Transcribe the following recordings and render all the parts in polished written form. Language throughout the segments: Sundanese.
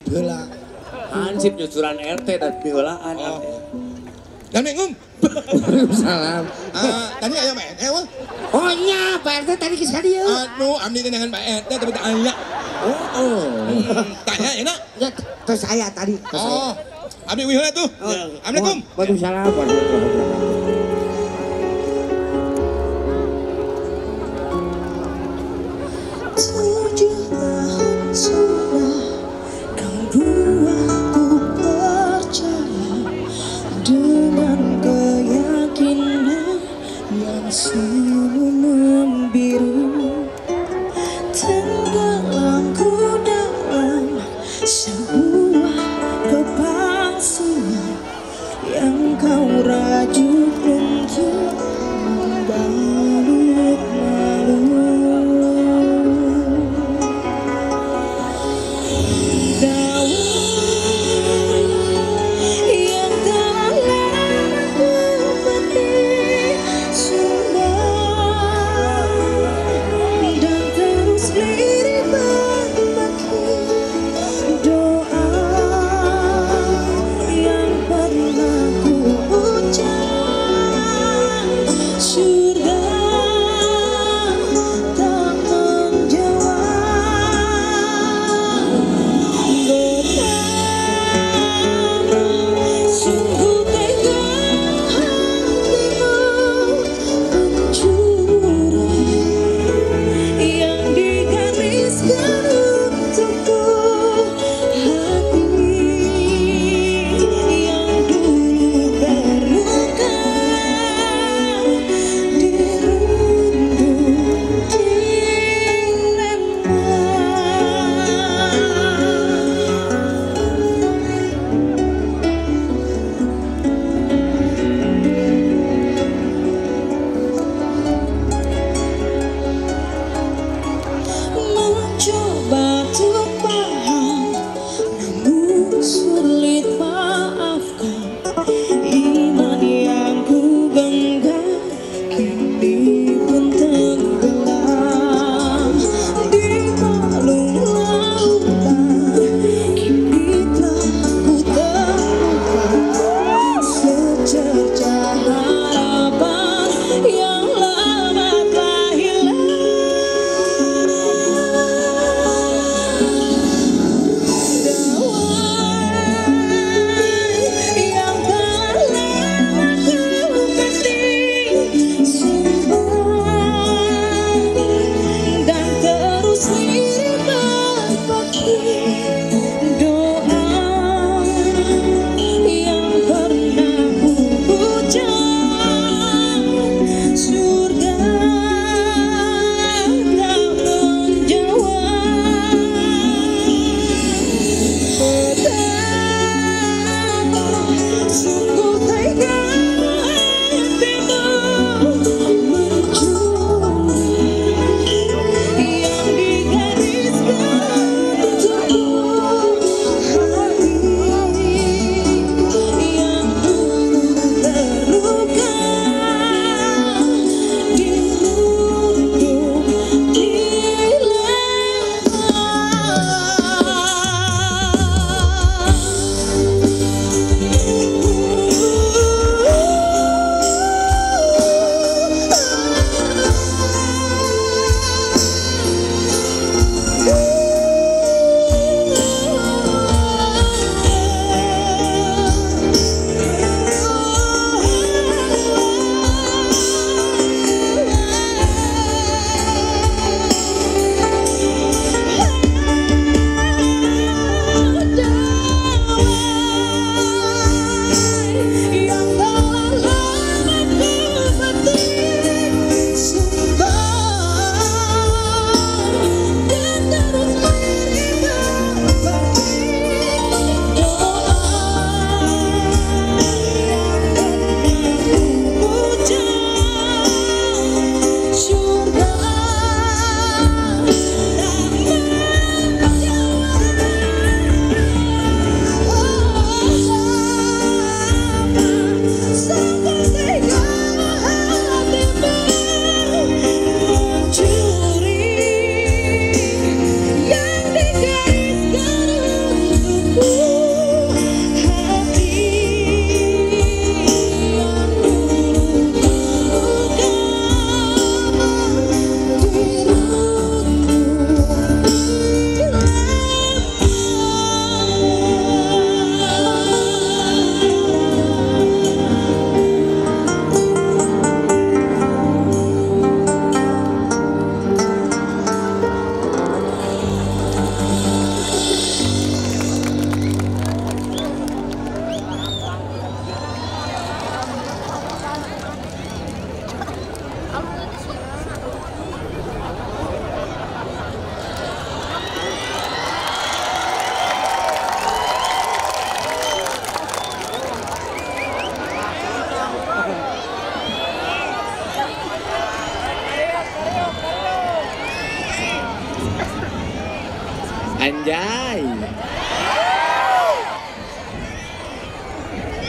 Heula. Hansip nyusuran RT dan piheulaan. Oh. Assalamualaikum. Waalaikumsalam. Tadi aya Pak RT wah. Oh nya, Pak RT tadi geus ka dieu. Aduh, abdi teh dengan Pak RT tapi tak aya. Oh. Tanya enak. Ya, terus saya tadi. Oh. Abdi uih heula tuh. Assalamualaikum. Waalaikumsalam warahmatullahi wabarakatuh. 7 tahun sudah kau buatku percaya dengan keyakinan yang selalu membiru. Tenggelamku dalam sebuah kepalsuan yang kau rajuk untuk membalut malu. Yang telah ku petik sumbang dan terus lirik. Anjay.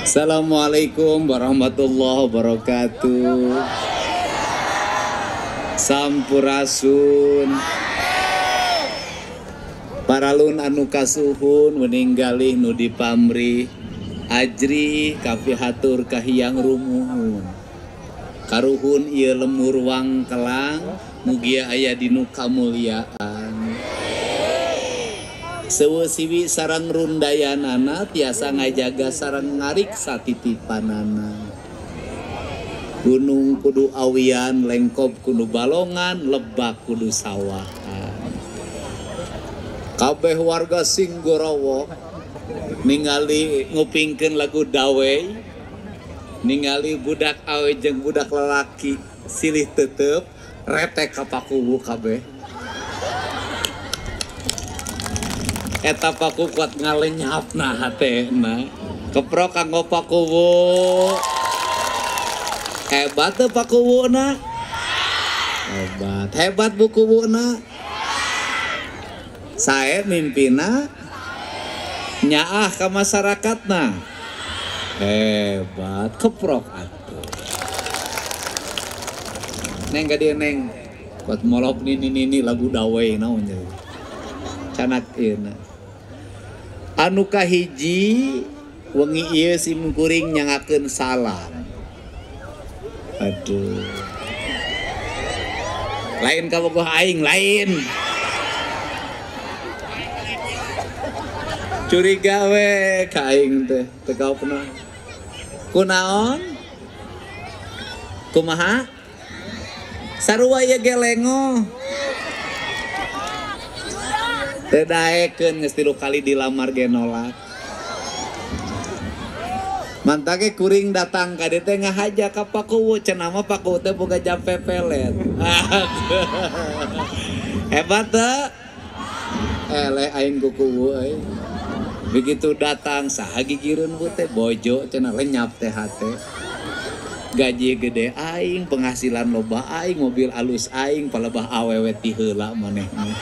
Assalamualaikum warahmatullahi wabarakatuh. Sampurasun. Paralun anu kasuhun meninggalih nu dipamrih ajri kapihatur kahiyang rumuhun. Karuhun ieu lemur wangkelang mugia aya dinu kamulyaan. Sewu siwi sareng rundayanana tiasa ngajaga sareng ngariksa titipanana. Gunung kudu awian, lengkob kudu balongan, lebak kudu sawahan. Kabeh warga Singgorowo ningali ngupingkeun lagu dawe, ningali budak awe jeung budak lalaki silih tetep retek ka pakuwu kabeh. Eta paku kuat ngalenyapna hatena. Keprok kanggo pakuwu. Hebat teu pakuwuna? Hebat. Hebat bu kuwuna. Sae mimpina nyaah ka masyarakatna. Hebat, keprok atuh. Neng ka dieu neng. Kuat molok nini nini lagu dawe naon nya. Canak ieu na. Anu kahiji wengi ieu sim kuring nyangakeun salam. Aduh. Lain kabogoh aing, lain. Curiga we ka aing teh, teu kaopna. Kunaon? Kumaha? Sarua ieu ge lengo. Teu daekeun geus 3 kali dilamar ge nolak. Mantake kuring datang ka dieu teh ngahaja ka Pakuwu, cenah mah Pakuwu teh boga jam pepelet. Hebat teu? Eleh aing ku kuwu euy. Begitu datang saha gigireun bu teh bojo cenah lenyap teh hate. Gaji gede aing, penghasilan loba aing, mobil alus aing, palebah awewe ti heula manehna.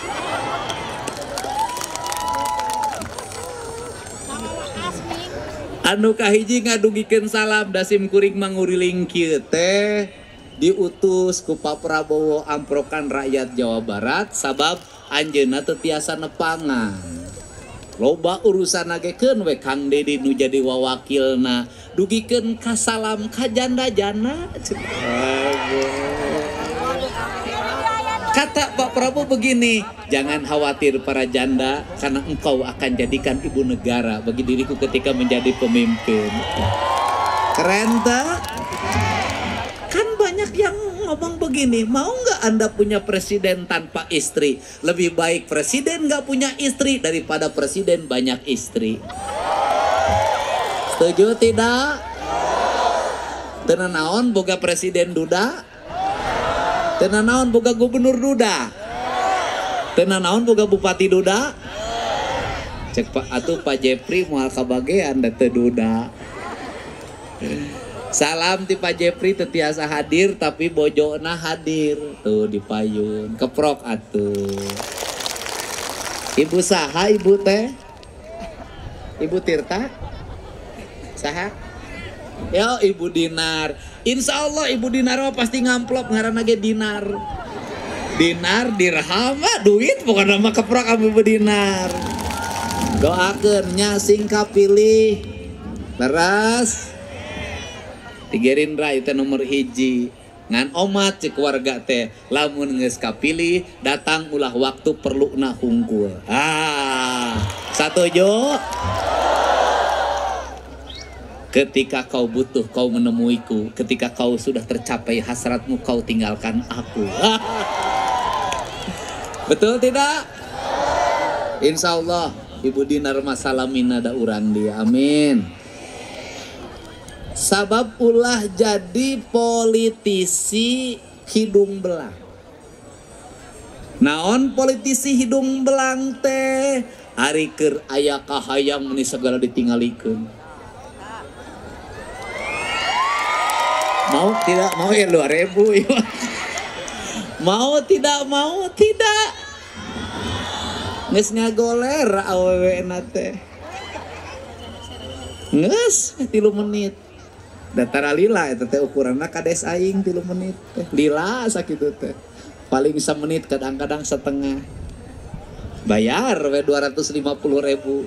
Anu kahiji ngadugikeun salam dasim kuring manguriling kieu teh diutus ku Pak Prabowo amprokan rakyat Jawa Barat sabab anjeunna teu tiasa nepangan. Loba urusan nagekeun we Kang Dedi nu jadi wawakilna dugikeun ka salam ka janda-janda. Kata Pak Prabowo begini, jangan khawatir para janda karena engkau akan jadikan ibu negara bagi diriku ketika menjadi pemimpin. Keren tak? Kan banyak yang ngomong begini, mau nggak Anda punya presiden tanpa istri? Lebih baik presiden nggak punya istri daripada presiden banyak istri. Setuju tidak? Teu naon boga presiden duda? Teu naon boga gubernur duda? Teu naon boga bupati duda? Cek Pak atuh Pak Jepri moal kabagean da teu duda. Salam ti Pak Jepri teu tiasa hadir tapi bojona hadir tuh di payun keprok atuh. Ibu saha ibu teh? Ibu Tirta? Saha? Ya Ibu Dinar. Insya Allah Ibu Dinar mah pasti ngamplop ngaranna ge Dinar. Dinar, dirham, duit pokokna mah keprok Ibu Dinar. Doakeun nya sing kapilih. Leres. Di Gerindra itu nomor 1. Ngan omat cek warga teh lamun geus kapilih datang ulah waktu perluna hungkul. Ah, satuju? Ketika kau butuh kau menemuiku, ketika kau sudah tercapai hasratmu kau tinggalkan aku. Betul tidak? Insya Allah Ibu Dinar masalamina da urang dia. Amin. Sabab ulah jadi politisi hidung belang. Naon politisi hidung belang teh? Ari keur aya kahayang meni segala ditinggalikeun. Mau tidak mau ya 2000. Mau tidak mau tidak. Geus ngagoler awewena teh. Geus 3 menit. Datara lila eta teh ukuranna kades aing 3 menit teh. Lila sakitu teh. Paling semenit kadang-kadang setengah. Bayar we 250.000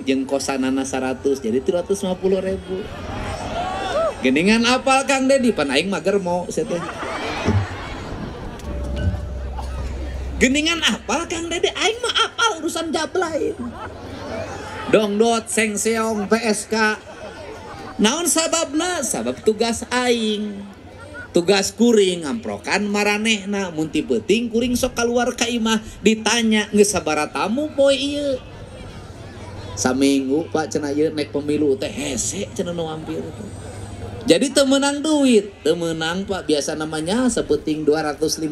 jeung kosanana 100 jadi 350.000. Geningan apal Kang Dedi pan aing mager mau sia teh. Geningan apal Kang Dede, aing mah apal urusan jablay. Dongdot, sengseong, PSK. Naon sababna? Sabab tugas aing. Tugas kuring amprokan maranehna, mun ti peuting kuring sok kaluar ka imah ditanya geus sabaraha tamu poe ieu. Saminggu Pak cenah ieu naik pemilu teh hese cenah nu hampir teh. Jadi temenang duit, temenang Pak biasa namanya seputing 250,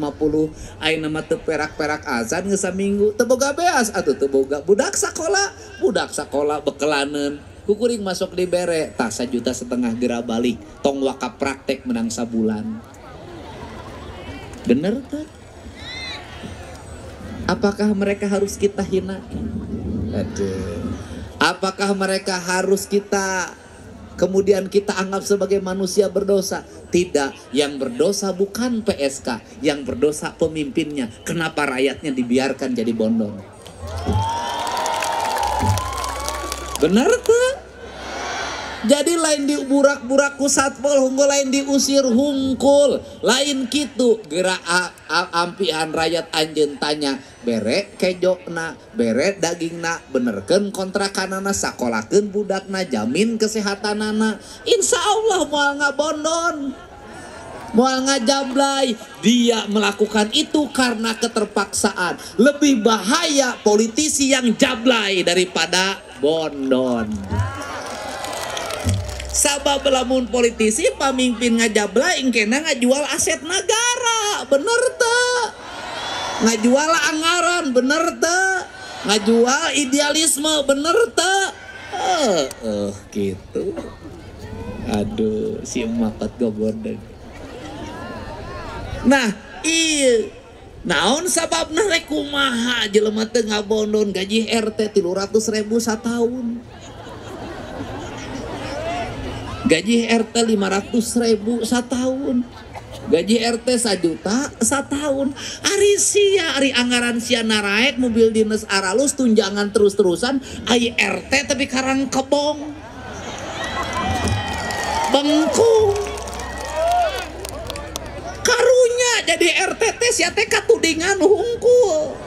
ayeuna nama teu perak-perak azan geus saminggu, teu boga beas atuh teu boga budak sakola bekelaneun, ku kuring masuk dibere, tah 1,5 juta geura balik, tong waka praktek menang sabulan. Bener teh? Apakah mereka harus kita hina? Aduh. Apakah mereka harus kita kemudian kita anggap sebagai manusia berdosa? Tidak, yang berdosa bukan PSK, yang berdosa pemimpinnya. Kenapa rakyatnya dibiarkan jadi bondong? Benar tuh? Jadi lain diburak-burak ku satpol hungkul, lain diusir hungkul, lain kitu. Gerak ampihan rakyat anjeun tanya, bere kejokna, bere dagingna, benerkeun kontrakanana, sakolakeun budakna, jamin kesehatanana. Insya Allah moal ngabondon, moal ngajablay. Dia melakukan itu karena keterpaksaan. Lebih bahaya politisi yang jablay daripada bondon. Sabab lamun politisi pamimpin ngajablay engkena ngajual aset negara, bener teu? Ngajual anggaran, bener teu? Ngajual idealisme, bener teu? Gitu. Aduh, si emak pat gobodeng. Nah, iya. Naon sababna rek kumaha jelema teu ngabondon gaji RT 300.000 sataun. Gaji RT 500.000 setahun. Gaji RT 1 juta setahun. Ari sia, ari anggaran sia naraek mobil dinas aralus tunjangan terus-terusan, ari RT tapi karang kebong. Bengkung. Karunya jadi RT teh sia teh katudingan hungkul.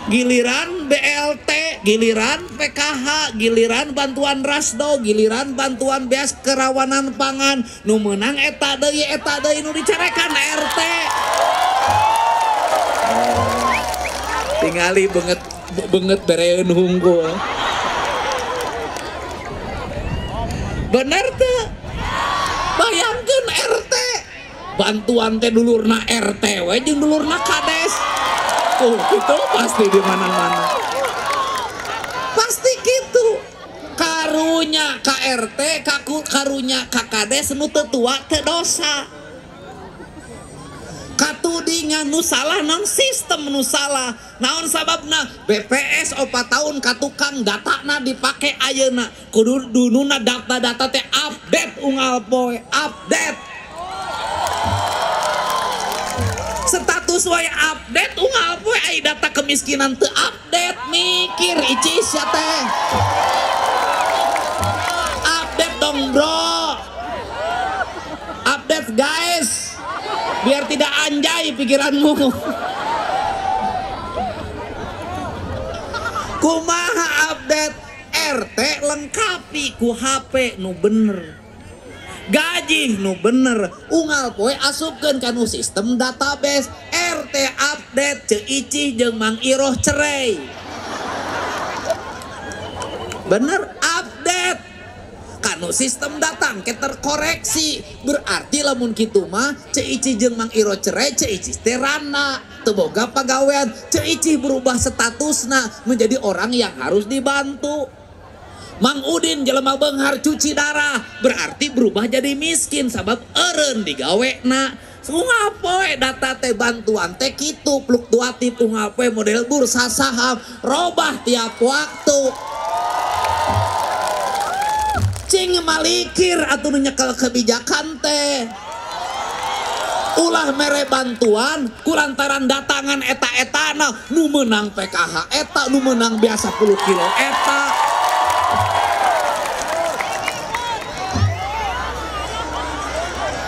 Giliran BLT, giliran PKH, giliran bantuan rasdo, giliran bantuan beas kerawanan pangan, nu meunang eta deui nu dicarekan RT. Tingali banget banget bereun hungkul. Bener teu? Bayangkeun RT. Bantuan teh dulurna RT we jeung dulurna kades. Oh, itu pasti di mana-mana. Pasti gitu. Karunya KRT, karunya KKD nu teu tua teu dosa. Katudingan nu salah naon sistem nu salah. Naon sababna BPS 4 tahun ka tukang datana dipake ayeuna. Kudu dununa data-data teh update unggal poe, update. Status wae update unggal poe, ai data kemiskinan teu update, mikir icis ya teh. Update dong bro. Update guys. Biar tidak anjay pikiranmu. Kumaha update RT lengkapi ku HP nu bener. Gaji nu bener, unggal poe asupkeun kanu sistem database RT update Ceu Icih jeung Mang Iroh cerai. Bener update kanu sistem datang ke terkoreksi, berarti lamun kitu mah Ceu Icih jeung Mang Iroh cerai, Ceu Icih teh rana teu boga pagawean, Ceu Icih berubah statusna menjadi orang yang harus dibantu. Mang Udin jelema beunghar cuci darah, berarti berubah jadi miskin sabab eureun digawena. Unggal poe data teh bantuan teh kitu fluktuatif unggal poe model bursa saham robah tiap waktu. Cing malikir atuh nu nyekel kebijakan teh. Ulah mere bantuan kulantaran datangan eta-etana nu meunang PKH eta nu meunang biasa 10 kilo eta.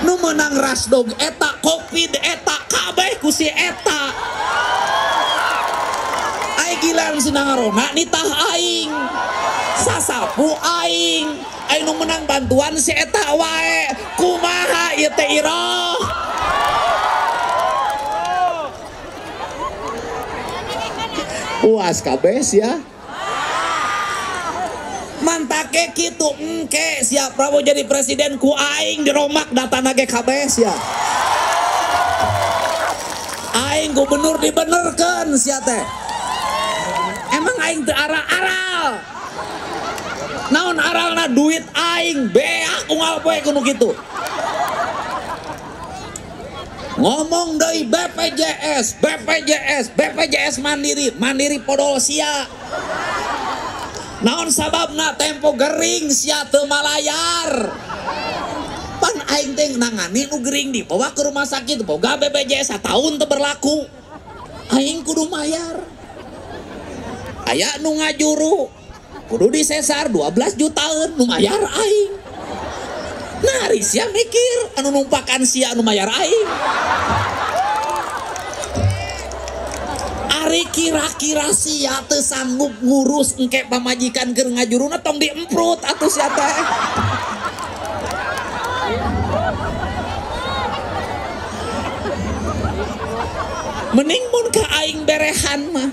Nu menang rasdog eta, covid eta, kabeh ku si eta. Ai gilan sinangarona nitah aing. Sasapu aing. Ai nu menang bantuan si eta wae. Kumaha ieu teh iroh. Puas kabeh sia. Mantake kitu engke siap Prabowo jadi presiden ku aing diromak datana ge kabeh sia. Aing gubernur dibenerkeun sia teh. Emang aing teu aral-aral. Naon aralna duit aing beak unggal poe kudu kitu. Ngomong deui BPJS, BPJS, BPJS Mandiri, Mandiri podol sia. Naon sababna tempo gering sia teu malayar. Pan aing teh nangani nu gering dibawa ke rumah sakit boga BPJS sataun teu berlaku. Aing kudu mayar. Aya nu ngajuru kudu disesar 12 jutaan nu mayar aing. Nah ari sia mikir anu numpakan sia anu mayar aing. Ari kira-kira sia teu sanggup ngurus engke pamajikan keur ngajuruna tong diemprut atuh sia teh. Mending mun ka aing berehan mah.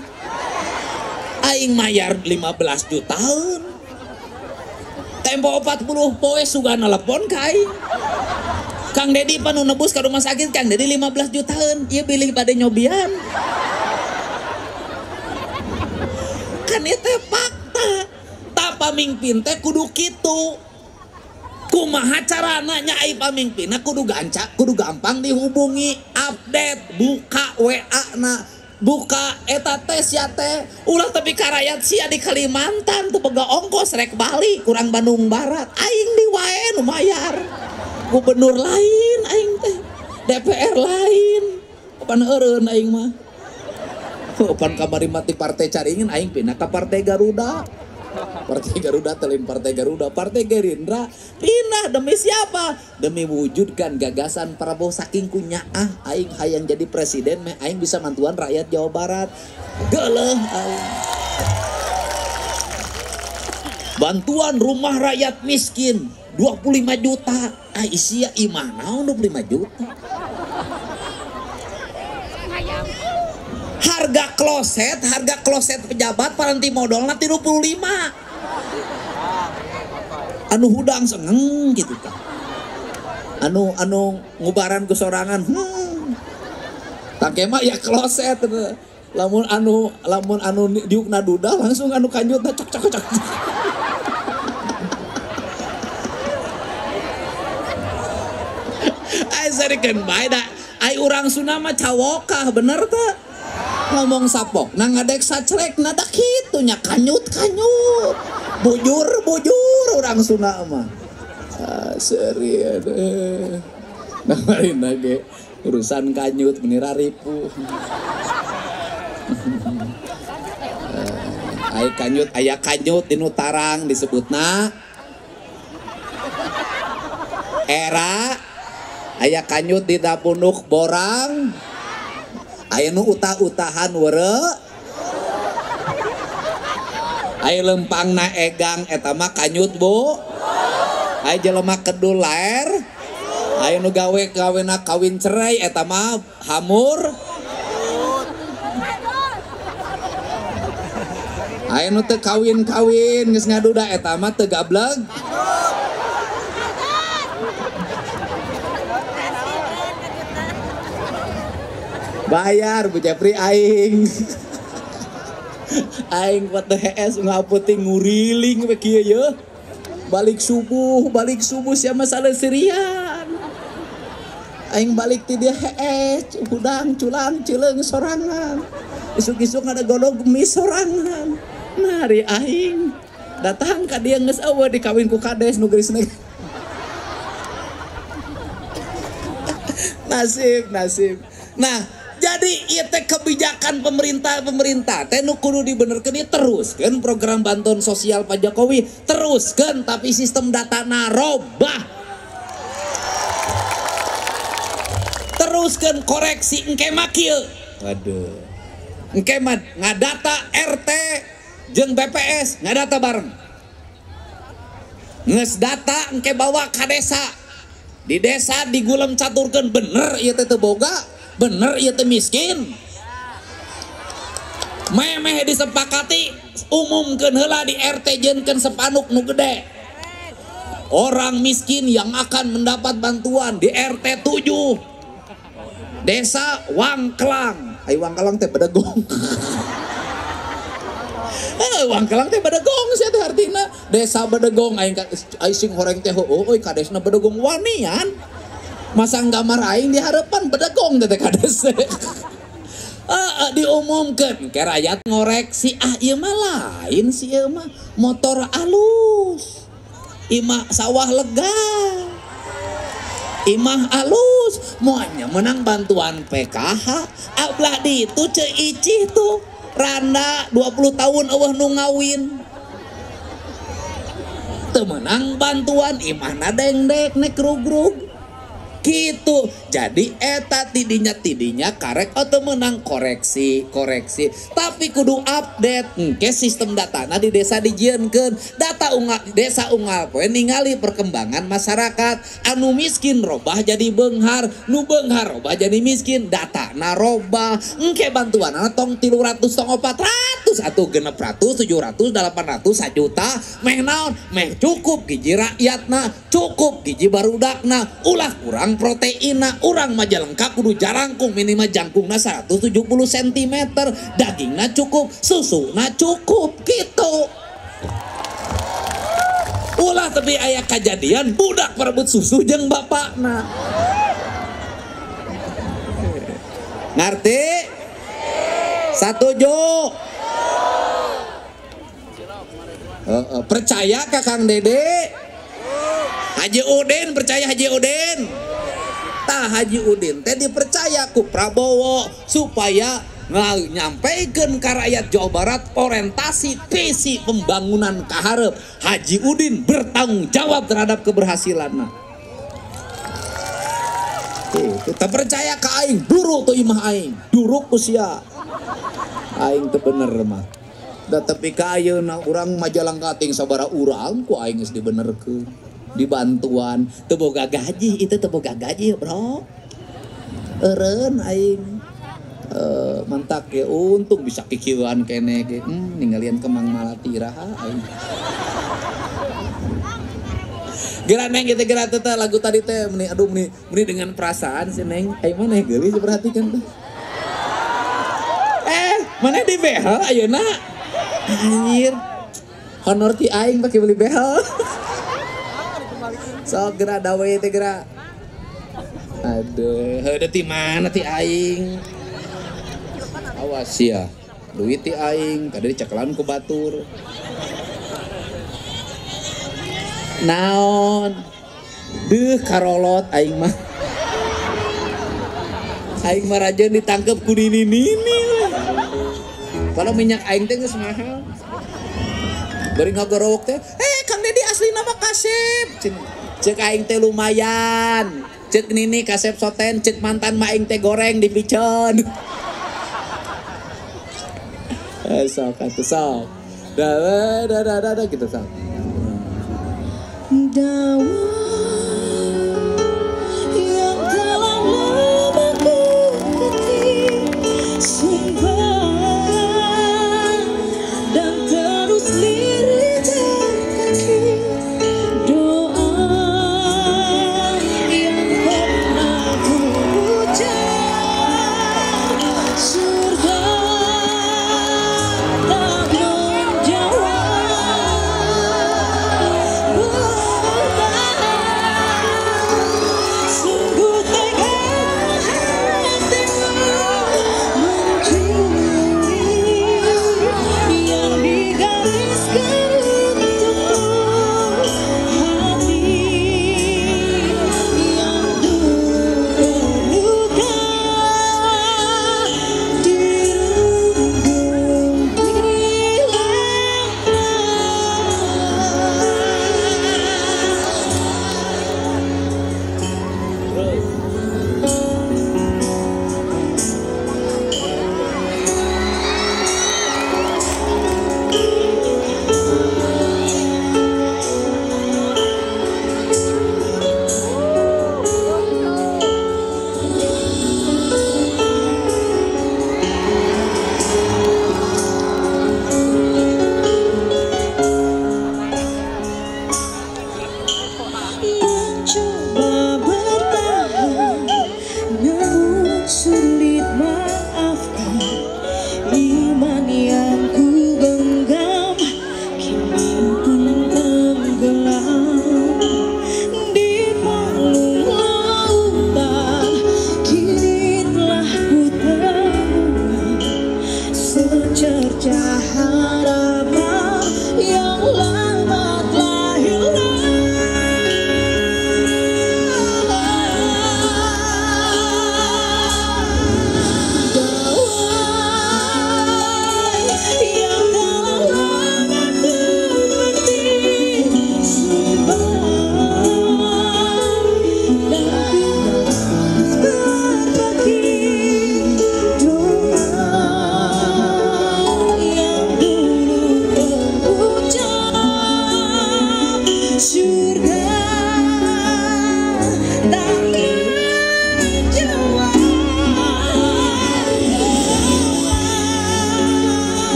Aing mayar 15 jutaan. Tempo 40 poe suga nelepon ka aing. Kang Dedi pan nu nebus ka rumah sakit Kang Dedi 15 jutaan. Ieu bilih bade nyobian. Kan itu fakta. Tak pamingpin teh kudu kitu. Kumaha carana nya ai pamingpinna kudu gancak, kudu gampang dihubungi, update, buka WA na, buka eta teh sia teh. Ulah tapi ka rakyat sia di Kalimantan teu boga ongkos rek balik kurang Bandung Barat. Aing di wae nu mayar. Gubernur lain aing teh, DPR lain. Kapan eureun aing mah. Pan kamari mati partai Caringin aing pindah ke partai Garuda. Partai Garuda telin partai Garuda, partai Gerindra pindah demi siapa? Demi wujudkan gagasan Prabowo saking kunyaah aing hayang jadi presiden meh aing bisa mantuan rakyat Jawa Barat. Geuleuh aing. Bantuan rumah rakyat miskin 25 juta. Ah isia imah naon 25 juta? Harga kloset pejabat paranti modalna 35. Anu hudang sengeng gitu kan. Anu ngubaran ke sorangan. Tangke mah ya kloset. Lamun anu diukna duda langsung anu kanjutna cok cok cok. Ai sarikeun bae da. Ai urang Sunda mah cawokah bener teu? Ngomong sapok, nah ngadek sacrek, nada kitu nya kanyut-kanyut. Bujur-bujur orang Sunda mah. Ah, seri aduh. Nah, marina ge urusan kanyut menira ripuh. Ai kanyut, aya kanyut di nu tarang disebutna era aya kanyut di dapunduk borang. Aya nu utah-utahan were. Aya lempangna egang eta mah kanyut bu. Aya jelema kedul laer. Aya nu gawe gawena kawin cerai eta mah hamur. Aya nu teu kawin-kawin geus ngaduda eta mah teu gableg. Bayar Bu Jepri aing. Aing buat THS ngaputing nguriling we kieu ye. Balik subuh sia masalah serian. Aing balik ti dia heeh hudang culang cileung sorangan. Isuk-isuk ada godog mie sorangan. Nah ari aing datang ka dia geus eueuh dikawin ku kades nu geulis. Nasib, nasib. Nah, jadi ieu teh kebijakan pemerintah teh nu kudu dibenerkeun ieu teruskeun program bantuan sosial Pak Jokowi, teruskeun tapi sistem datana robah. Teruskeun koreksi engke mah kieu. Waduh. Engke mah ngadata RT jeung BPS ngadata bareng. Geus data engke bawa ka desa. Di desa digulem caturkeun bener ieu teh teu boga, bener ieu teh miskin. Memeh disepakati umumkeun heula di RT jieunkeun sepanuk nu gede. Orang miskin yang akan mendapat bantuan di RT 7. Desa Wangkelang. Ai Wangkelang teh bedegong. Wangkelang teh bedegong sia teh artina. Desa bedegong aing sing horeng teh heueuh euy kadesna bedegong wanian. Masang gambar aing di harapan bedegong teh kades. Diumumkeun ke rakyat ngoreksi ah ieu mah lain si ieu mah motor alus. Imah sawah lega. Imah alus, moalnya menang bantuan PKH. Ablah di itu Ceu Icih tuh randa 20 tahun eueuh nu ngawin. Teu menang bantuan imahna dengdek nek rugrug. Gitu. Jadi eta tidinya karek atau menang koreksi. Tapi kudu update engke sistem datana di desa dijieunkeun. Data unggal desa unggal poe ningali perkembangan masyarakat. Anu miskin robah jadi beunghar, nu beunghar robah jadi miskin, datana robah. Engke bantuanana tong 300 tong 400 atuh 600 700 800 1 juta meh naon? Meh cukup gizi rakyatna, cukup gizi barudakna, ulah kurang proteinna. Urang Majalengka kudu jarangkung minimal jangkungna 170 cm, dagingna cukup, susuna cukup gitu. Ulah tapi aya kajadian budak perebut susu jeung bapakna. Ngerti? Satuju? Percaya ka Kang Dede? Haji Udin percaya Haji Udin? Tah Haji Udin teh dipercaya ku Prabowo supaya nyampaikan ke rakyat Jawa Barat orientasi visi pembangunan kaharep. Haji Udin bertanggung jawab terhadap keberhasilanna. Kita percaya ke aing, duruk tuh imah aing, duruk usia. Aing teu bener mah. Da tapi ka ayeuna urang Majalengka ting sabaraha urang ku aing geus dibenerkeun. Dibantuan teu boga gaji, itu teu boga gaji, bro. Eureun aing mantak ya untung bisa kikieuan kene ge. Ninggalian Kemang Malati iraha aing. Geura neng gitu geura teh lagu tadi teh meni aduh meni meni dengan perasaan si neng. Aing maneh geulis diperhatikan teh. Maneh di behel ayeuna. Anjir. Honor ti aing pake beli behel. Sok geura dawe teh geura. Aduh, heueuh ti mana ti aing? Awas ya, duit ti aing kada dicekelan ku batur. Naon? Deuh karolot aing mah. Aing mah rajeun ditangkep ku nini-nini. Kalau minyak aing teh geus mahal. Bari ngagorowok teh, Kang Dedi asli nama kasep. Cek aing teh lumayan. Cek nini kasep soten, cek mantan mah aing teh goreng di piceun. Sok atuh sok. Dah dah dah dah gitu sok. Dawa yang telah lama ku simpan dan terus lirih terkaki doa yang pernah ku ucap surga tak menjawab.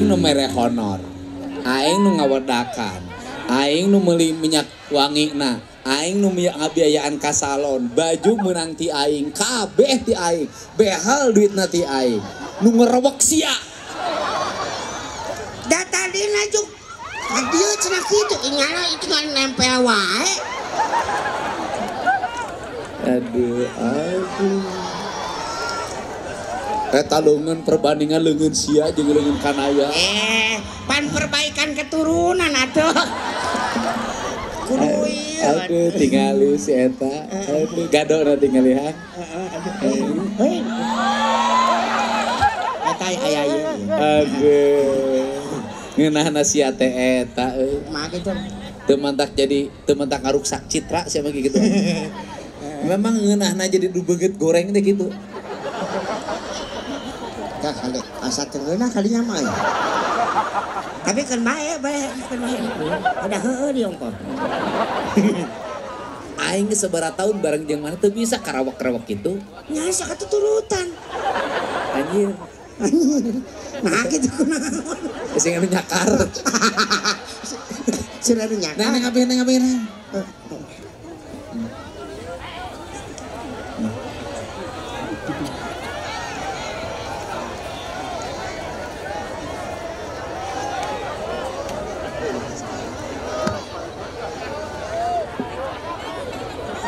Aing nu mere honor. Aing nu ngawedakan. Aing nu meuli minyak wangina. Aing nu ngabiayaan ka salon, baju meunang ti aing, kabeh ti aing, behal duitna ti aing. Nu ngerewek sia. Da tadina juk ka dieu cenah kitu, ingana itu ngan nempel wae. Aduh, aduh. Eta leungeun perbandingan leungeun sia jeung leungeun kanaya. Pan perbaikan keturunan atuh. Kudu ieu. Aduh, tingali si eta. Aduh, gadona tingali ha. Heuh. Eta aya ieu. Aduh. Ngeunahna sia teh eta euy. Mah kitu. Teu mantak jadi teu mantak ngaruksak citra sia mah kitu. Memang ngeunahna jadi du beungeut goreng teh kitu. Tah kali asa teu ngeunah kalinya mah. Tapi kan bae bae kan bae. Ada heueuh di ongkor. Aing geus sabaraha tahun bareng jeung maneh teu bisa karawak-karawak kitu. Nya asa katuturutan. Anjir. Nah kitu kunaon. Sing anu nyakar. Sing anu nyakar. Neng ngapain neng ngapain.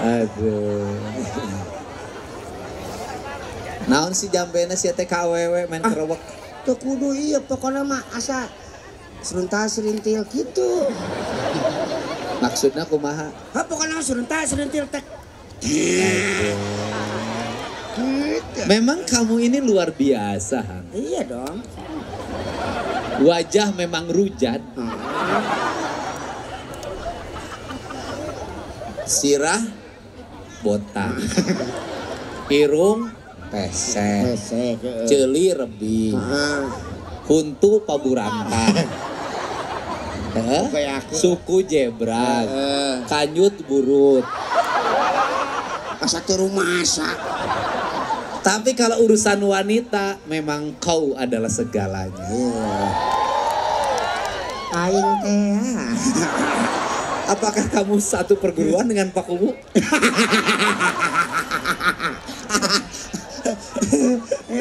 Aduh. Naon si jambena sia teh ka awewe main kerewek. Teu kudu ieu pokona mah asa seruntal serintil kitu. Maksudna kumaha? Ha pokona mah seruntal serintil teh. Gitu. Memang kamu ini luar biasa, Han. Iya dong. Wajah memang rujat. Sirah botak, irung pesek, ceuli rebi, huntu paburangkang, suku jebrak, kanyut burut. Asa teu rumasa. Tapi kalau urusan wanita, memang kau adalah segalanya. Aing teh. Apakah kamu satu perguruan dengan Pak Kuwu?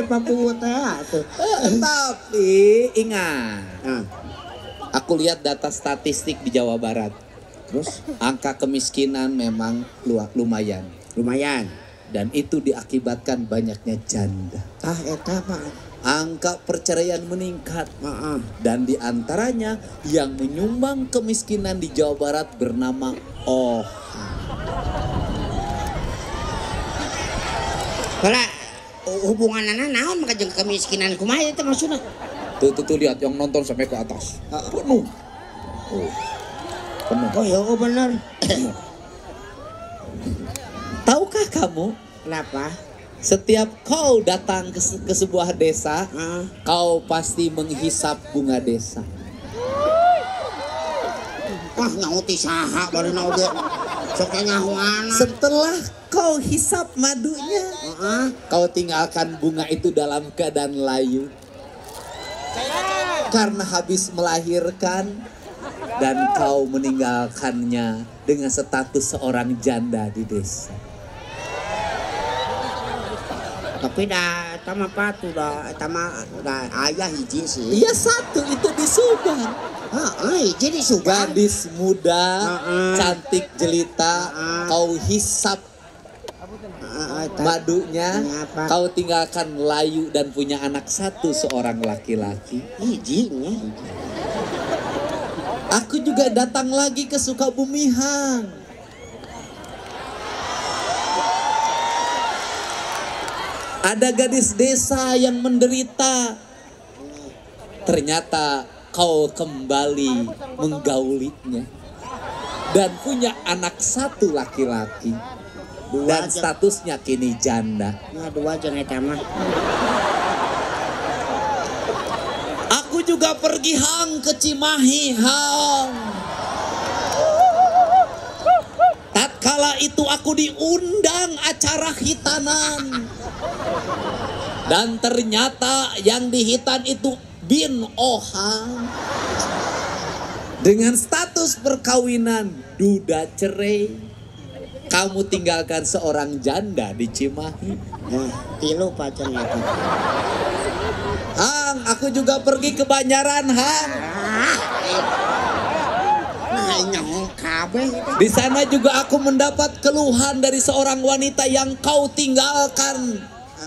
Pak Kuwu teh atuh. Tapi ingat, aku lihat data statistik di Jawa Barat. Terus angka kemiskinan memang lumayan. Lumayan. Dan itu diakibatkan banyaknya janda. Tah eta Pak. Angka perceraian meningkat. Dan diantaranya yang menyumbang kemiskinan di Jawa Barat bernama OHA. Kalau hubunganna naon maka jeung kemiskinan kumaha eta maksudna? Tuh, tuh, tuh lihat yang nonton sampai ke atas. Penuh. Oh. Penuh. Oh ya benar. Penuh. Tahukah kamu? Kenapa? Setiap kau datang ke sebuah desa, kau pasti menghisap bunga desa. Wah, nyauti saha barina oge. Sok nyahoana. Setelah kau hisap madunya, kau tinggalkan bunga itu dalam keadaan layu. Karena habis melahirkan dan kau meninggalkannya dengan status seorang janda di desa. Tapi dah eta mah patuh dah eta mah dah ayah hiji sih. Iya satu itu di Subang. Heeh, hiji di Subang. Gadis muda, cantik jelita, kau hisap madunya, kau tinggalkan layu dan punya anak satu seorang laki-laki. Hiji nya. Aku juga datang lagi ke Sukabumi, Hang. Ada gadis desa yang menderita. Ternyata kau kembali menggaulinya. Dan punya anak satu laki-laki. Dan statusnya kini janda. Nah, dua jeung eta mah. Aku juga pergi Hang ke Cimahi, Hang. Tatkala itu aku diundang acara hitanan. Dan ternyata yang dihitan itu bin Ohang. Dengan status perkawinan duda cerai, kamu tinggalkan seorang janda di Cimahi. Nah, tilu pacar itu. Hang, aku juga pergi ke Banjaran, Hang. Di sana juga aku mendapat keluhan dari seorang wanita yang kau tinggalkan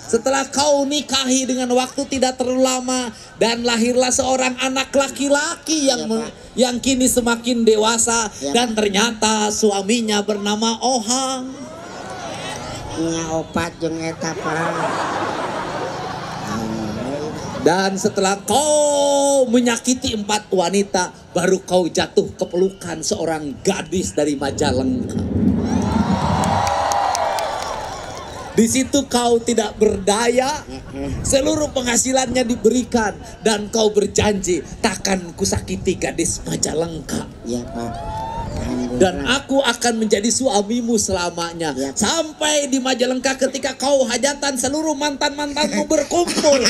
setelah kau nikahi dengan waktu tidak terlalu lama, dan lahirlah seorang anak laki-laki yang ya, yang kini semakin dewasa ya, dan ternyata suaminya bernama Ohang. Nya opat jeung eta, Pak. Dan setelah kau menyakiti 4 wanita, baru kau jatuh ke pelukan seorang gadis dari Majalengka. Di situ kau tidak berdaya, seluruh penghasilannya diberikan, dan kau berjanji takkan kusakiti gadis Majalengka. Ya, Pak. Dan aku akan menjadi suamimu selamanya. Ya, sampai di Majalengka ketika kau hajatan seluruh mantan-mantanmu berkumpul.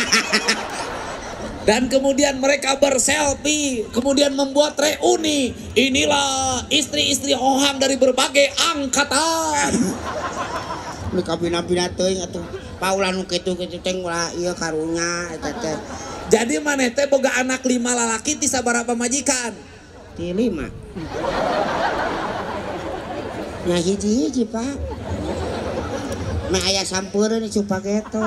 Dan kemudian mereka berselfie, kemudian membuat reuni. Inilah istri-istri Ohang dari berbagai angkatan. Nu kabina-bina teuing atuh. Paulah nu kitu-kitu teh ulah ieu karunya eta teh. Jadi maneh teh boga anak 5 lalaki ti sabaraha pamajikan? Ti 5. Nya hiji-hiji, Pak. Meh aya sampeureun supageto.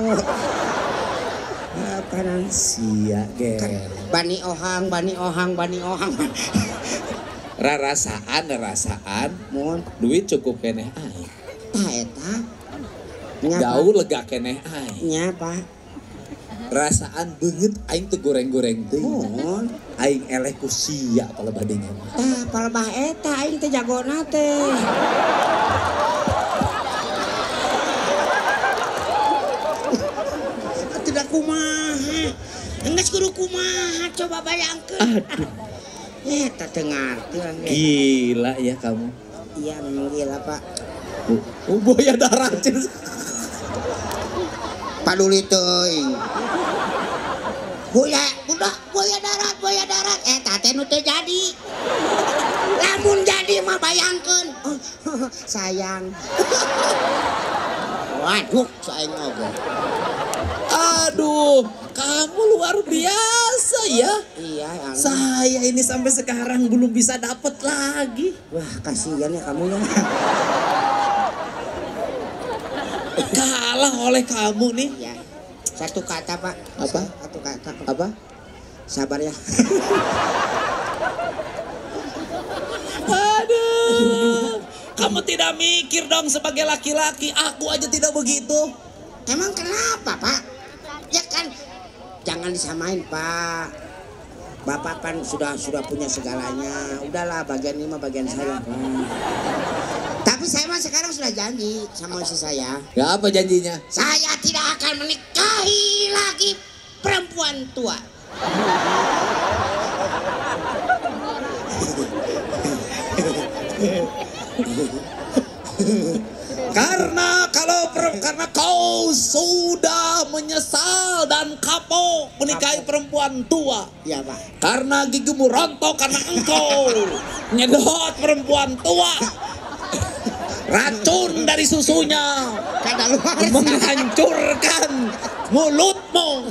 Kanan sia ge. Bani Ohang, Bani Ohang, Bani Ohang. Rarasaan, rarasaan. Mun duit cukup keneh aing. Tah eta. Jauh lega keneh aing. Nya, Pak. Rasaan beungeut aing teu goreng-goreng teuing. Mun aing eleh ku sia palebah dinya. Tah palebah eta aing teh jagona teh. Tidak kumaha. Enggeus kudu kumaha coba bayangkeun. Aduh. Eta teu ngarti. Gila ya kamu. Iya memang gila, Pak. Buaya darat. Paduli teuing. Buaya, budak, buaya darat, buaya darat. Eta teh nu teu jadi. Lamun jadi mah bayangkeun. Oh, sayang. Waduh, saing oge. Aduh, kamu luar biasa ya. Iya, ya. Saya ini sampai sekarang belum bisa dapet lagi. Wah, kasihan ya kamu ya. Kalah oleh kamu nih. Ya. Satu kata, Pak. Apa? Satu kata. Apa? Sabar ya. Aduh. Kamu tidak mikir dong sebagai laki-laki. Aku aja tidak begitu. Emang kenapa, Pak? Ya kan jangan disamain, Pak. Bapak kan sudah punya segalanya. Udahlah, bagian ini mah bagian saya, Pak. Tapi saya mah sekarang sudah janji sama istri saya. Ya apa janjinya? Saya tidak akan menikahi lagi perempuan tua. Karena karena kau sudah menyesal dan kapok menikahi perempuan tua. Ya, Pak. Karena gigimu rontok karena engkau nyedot perempuan tua. Racun dari susunya menghancurkan mulutmu.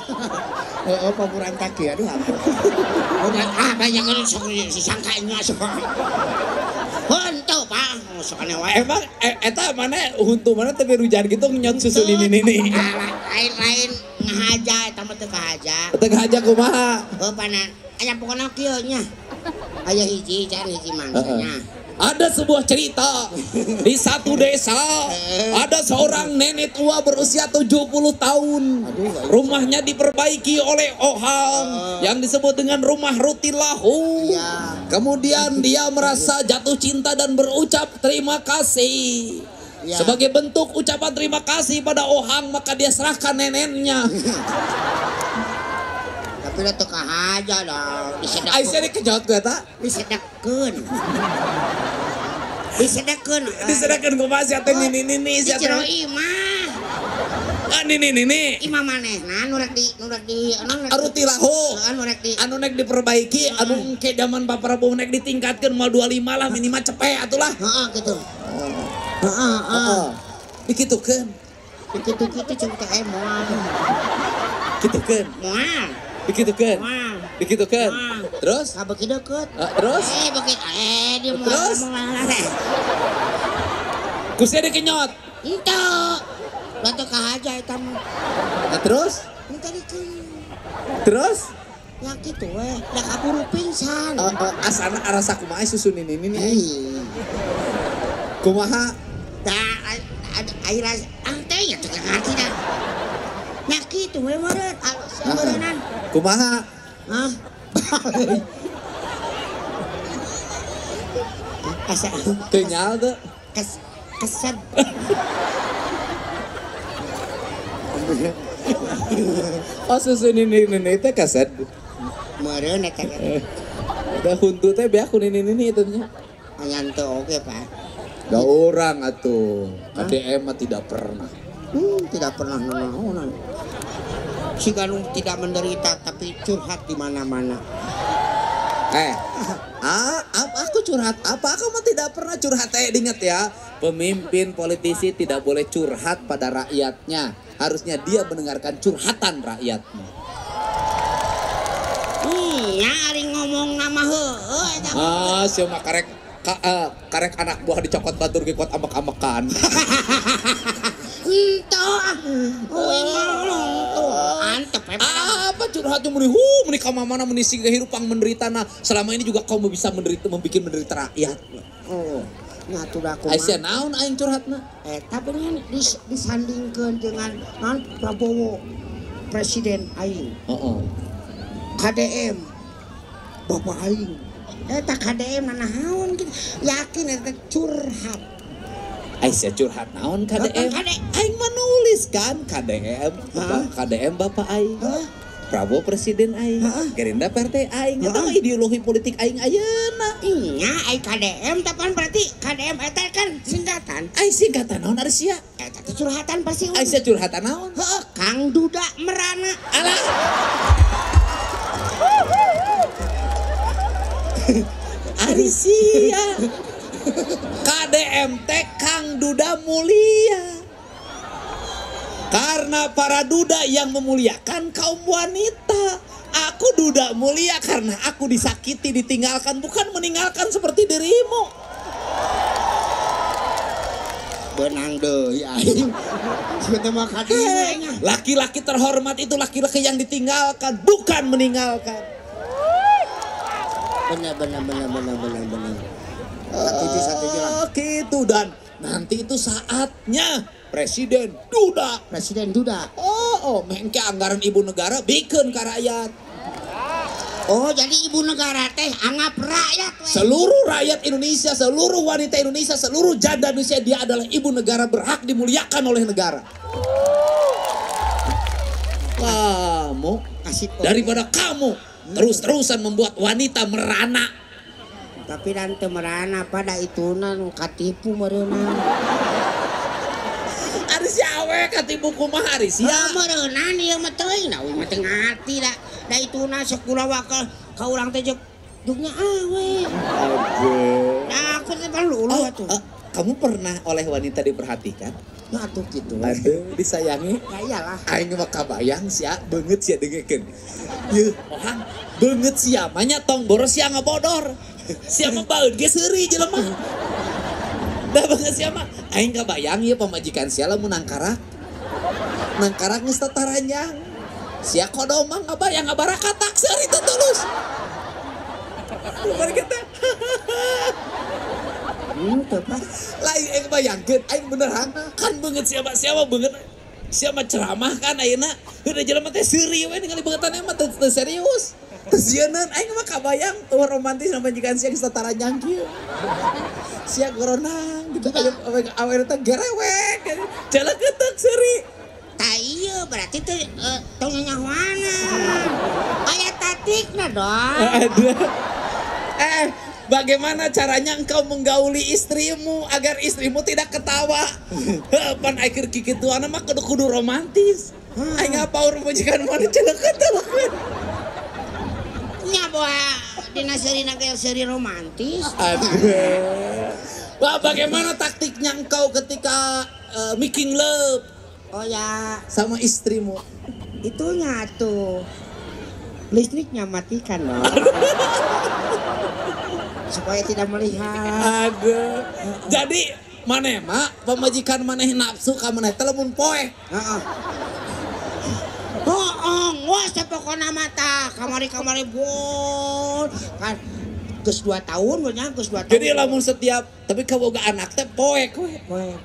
Oh, papuran kaki, aduh ampun. Udah, banyak orang sangkanya semua. Huntu, Pak. Emang eta mana huntu mana tapi rujan gitu nyot susu nini-nini. Lain-lain ngahaja eta mah teu kahaja. Teu kahaja kumaha? Heuh panan. Aya pokona kieu nya. Aya hiji can hiji mangsanya. Ada sebuah cerita di satu desa ada seorang nenek tua berusia 70 tahun. Rumahnya diperbaiki oleh Ohang yang disebut dengan rumah Rutilahu. Ya. Kemudian dia merasa jatuh cinta dan berucap terima kasih. Ya. Sebagai bentuk ucapan terima kasih pada Ohang, maka dia serahkan neneknya. Tapi udah teu kahaja dong. Aisyah dikejot gue tak? Disedekeun. Disedekeun. Disedekeun kumaha sia teh nini-nini sia teh. Di jero imah. Ah nini nini. Imah manehna nu rek di Aruti lahu. Anu rek di anu nek diperbaiki, anu engke zaman Pak Prabowo nek ditingkatkeun moal 25 lah minimal cepet atulah. Heeh gitu. Heeh heeh. Dikitukeun. Dikitu-kitu jeung teh moal. Kitukeun. Moal. Dikitukeun. Moal. Dikitukeun. Terus? Beuki deukeut. Terus? Beuki dia moal. Terus? Ku sia dikenyot. Henteu. Batu kahaja eta mah. Nah, terus? Henteu dikenyot. Terus? Ya kitu we, da kaburu pingsan. Asana arasa kumaha susu nini nini. Kumaha? Da air teh nya teu ngarti da. Nya kitu we meureun, meureunnan. Kumaha? Hah? Asa teu nyal teu? Kesed. Oh susu nini nini teh kased. Meureun eta teh. Da huntu teh beak ku nini nini eta nya. Aya teu oge, Pak. Da urang atuh. KDM mah tidak pernah. Tidak pernah nanaonan. Si Ganung tidak menderita tapi curhat di mana-mana. Aku curhat apa? Aku mah tidak pernah curhat. Ingat ya, pemimpin politisi tidak boleh curhat pada rakyatnya. Harusnya dia mendengarkan curhatan rakyatnya. Ya ari ngomong nama heueuh eta. Ah, sia mah karek karek anak buah dicokot batur ge kuat ambek-ambekan. Henteu ah. Euy mah antep apa curhatnya meni meni ka mana meni sing hirupang menderita nah selama ini juga kau bisa menderita membikin menderita rakyat. Oh, ngatu da kumaha. Aisyah naon aing curhatna? Eta beungan disandingkeun dengan naon Prabowo presiden aing. Heeh. KDM bapak aing. Eta KDM nanaon gitu. Yakin eta curhat. Aisyah curhat naon KDM? Aing menulis kan KDM, KDM bapak aing. Prabowo presiden aing, Gerindra partai aing, eta mah ideologi politik aing ayeuna. Iya, aing KDM tapan berarti KDM eta kan singkatan. Aing singkatan naon ari sia? Eta teh curhatan pasti. Aisyah curhatan naon? Heeh, Kang Duda merana. Alah. Ari sia. KDM teh Kang Duda mulia. Karena para duda yang memuliakan kaum wanita. Aku duda mulia karena aku disakiti, ditinggalkan, bukan meninggalkan seperti dirimu. Benang deui aing. Laki-laki terhormat itu laki-laki yang ditinggalkan, bukan meninggalkan. Benar. Setuju lah. Gitu dan nanti itu saatnya Presiden Duda. Presiden Duda. Oh, mengke anggaran ibu negara bikin ke rakyat. Oh, jadi ibu negara teh anggap rakyat. We. Seluruh rakyat Indonesia, seluruh wanita Indonesia, seluruh janda Indonesia, dia adalah ibu negara, berhak dimuliakan oleh negara. Kamu, daripada kamu terus-terusan membuat wanita merana. Tapi dan teu merana pada ituna nu katipu meureunna. Ari si awe katipu kumaha ari sia? Meureunna ieu mah teuing da uing mah teu ngarti da. Da ituna sakulah wakal ka urang teh jugnya awe. Aduh. Nah aku teh luluh atuh. Kamu pernah oleh wanita diperhatikan? Ya atuh kitu. Aduh, disayangi. Ya iyalah. Aing mah kabayang sia beungeut sia dengekeun. Yeuh, ohang beungeut sia mah nya tong boros sia ngabodor. Sia mah baeud ge seuri jelema. Dah banget sia mah. Aing kabayang ieu pamajikan sia lamun nangkarak. Nangkarak geus tataranjang. Sia kodo mah ngabayang ngabarakatak seuri teu tulus. Luar kita. Teu pas. Lain aing bayangkeun aing beneran kan beungeut sia mah beungeut sia mah ceramah kan ayeuna. Heuh jelema teh seuri we ningali beungeutana mah teu serius. Terus aing mah kabayang tuh romantis pamajikan sia geus tataranjang kieu. Sia goronang gitu aya awe teh gerewek. Celeketek seuri. Tah ieu berarti teh tong nyahoana. Aya tatikna dong. Aduh. Bagaimana caranya engkau menggauli istrimu agar istrimu tidak ketawa? Pan akhir kikituan mah kudu romantis. Aing apa urang majikan mana celeukeun teleukeun. Nya boa dina seurina ge seuri romantis. Aduh. Wah, bagaimana taktiknya engkau ketika making love? Oh ya, sama istrimu. Itunya tuh. Listriknya matikan loh. Supaya tidak melihat. Aduh. Jadi maneh mah pamajikan maneh nafsu ka maneh teh lamun poe. Heeh. Bohong, wah pokona mata kamari-kamari bol. Kan geus 2 tahun nya, geus 2 tahun. Jadi lamun setiap tapi kaboga anak teh poek we. Poek.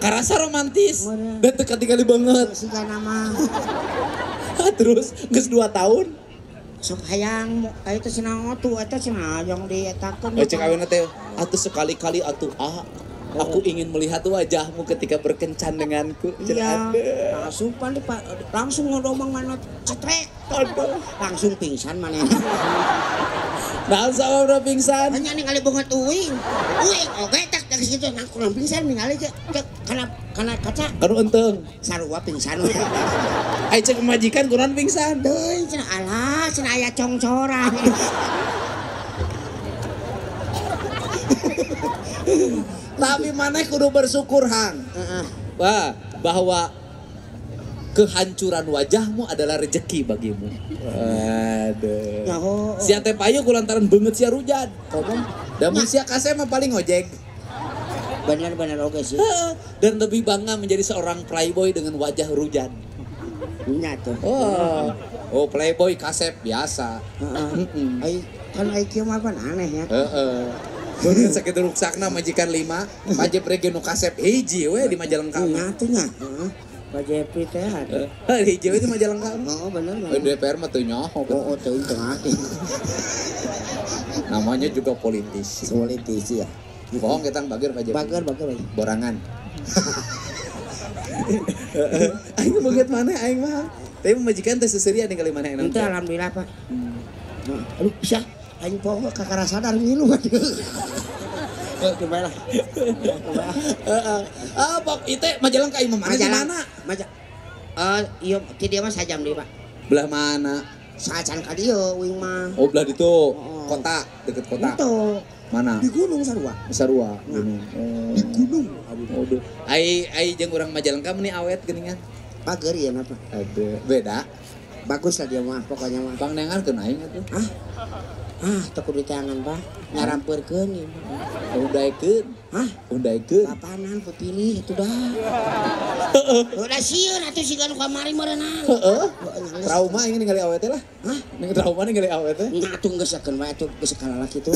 Karasa romantis. Dan teu katingali banget. Siga nama. Terus geus 2 tahun sok hayang aya teh cenah atuh eta cenah hayang dietakeun. Cek awena teh atuh sekali-kali atuh ah. Aku ingin melihat wajahmu ketika berkencan denganku. Iya. Langsung langsung ngomong mana cetrek. Aduh. Langsung pingsan mana. Nah, sama udah pingsan. Hanya ningali banget uing. Uing oge tak dari situ nang kurang pingsan ningali cek kana kaca. Kanu enteng. Sarua pingsan. Ai cek majikan kurang pingsan. Deui cenah alah cenah aya congcoran. Tapi maneh kudu bersyukur hang. Wah, bahwa kehancuran wajahmu adalah rejeki bagimu. Aduh. Sia teh payu kulantaran beungeut sia rujan. Da mun sia kasep mah paling ngojek. Bener-bener oke sih. Dan lebih bangga menjadi seorang playboy dengan wajah rujan. Nya tuh. Oh, playboy kasep biasa. Heeh. Kan IQ mah kan aneh ya. Heeh. Beungeut sakitu ruksakna majikan 5, Pak Jepri ge nu kasep hiji we di Majalengka. Nya tuh nya. Heeh. Pak Jepri teh ada. Hiji we di Majalengka. Heeh, bener. DPR mah teu nyaho. Oh, teu tengah. Namanya juga politisi. Politisi ya. Bohong kita bageur Pak Jepri. Bageur, bageur. Borangan. Aing beungeut maneh aing mah. Tapi majikan teh seserian ningali maneh enak. Henteu alhamdulillah, Pak. Aduh, bisa. Aing poho kakara sadar ngilu. Coba lah. Heeh. Ah, pok ieu teh Majalengka ieu mana di mana? Ieu ti dieu mah sajam deui, Pak. Belah mana? Saacan ka dieu uing mah. Oh, belah ditu. Kota, deket kota. Itu. Mana? Di gunung sarua. Sarua, gunung. Di gunung. Aduh. Ai ai jeung urang Majalengka meuni awet geuningan. Bager ieu mah, Pak. Aduh, beda. Bagus lah dia mah pokoknya mah. Bang nengan keun aing atuh. Hah? Ah, teu kudu diteangan, Pak. Nyarampeurkeun ieu mah. Undaikeun. Hah? Undaikeun. Papanan pepilih atuh dah. Udah sieun atuh siga nu kamari meureunang. Heeh. Trauma aing ningali awe teh lah. Hah? Ning trauma ningali awe teh. Nya atuh geus sakeun wae atuh geus kalalaki kitu.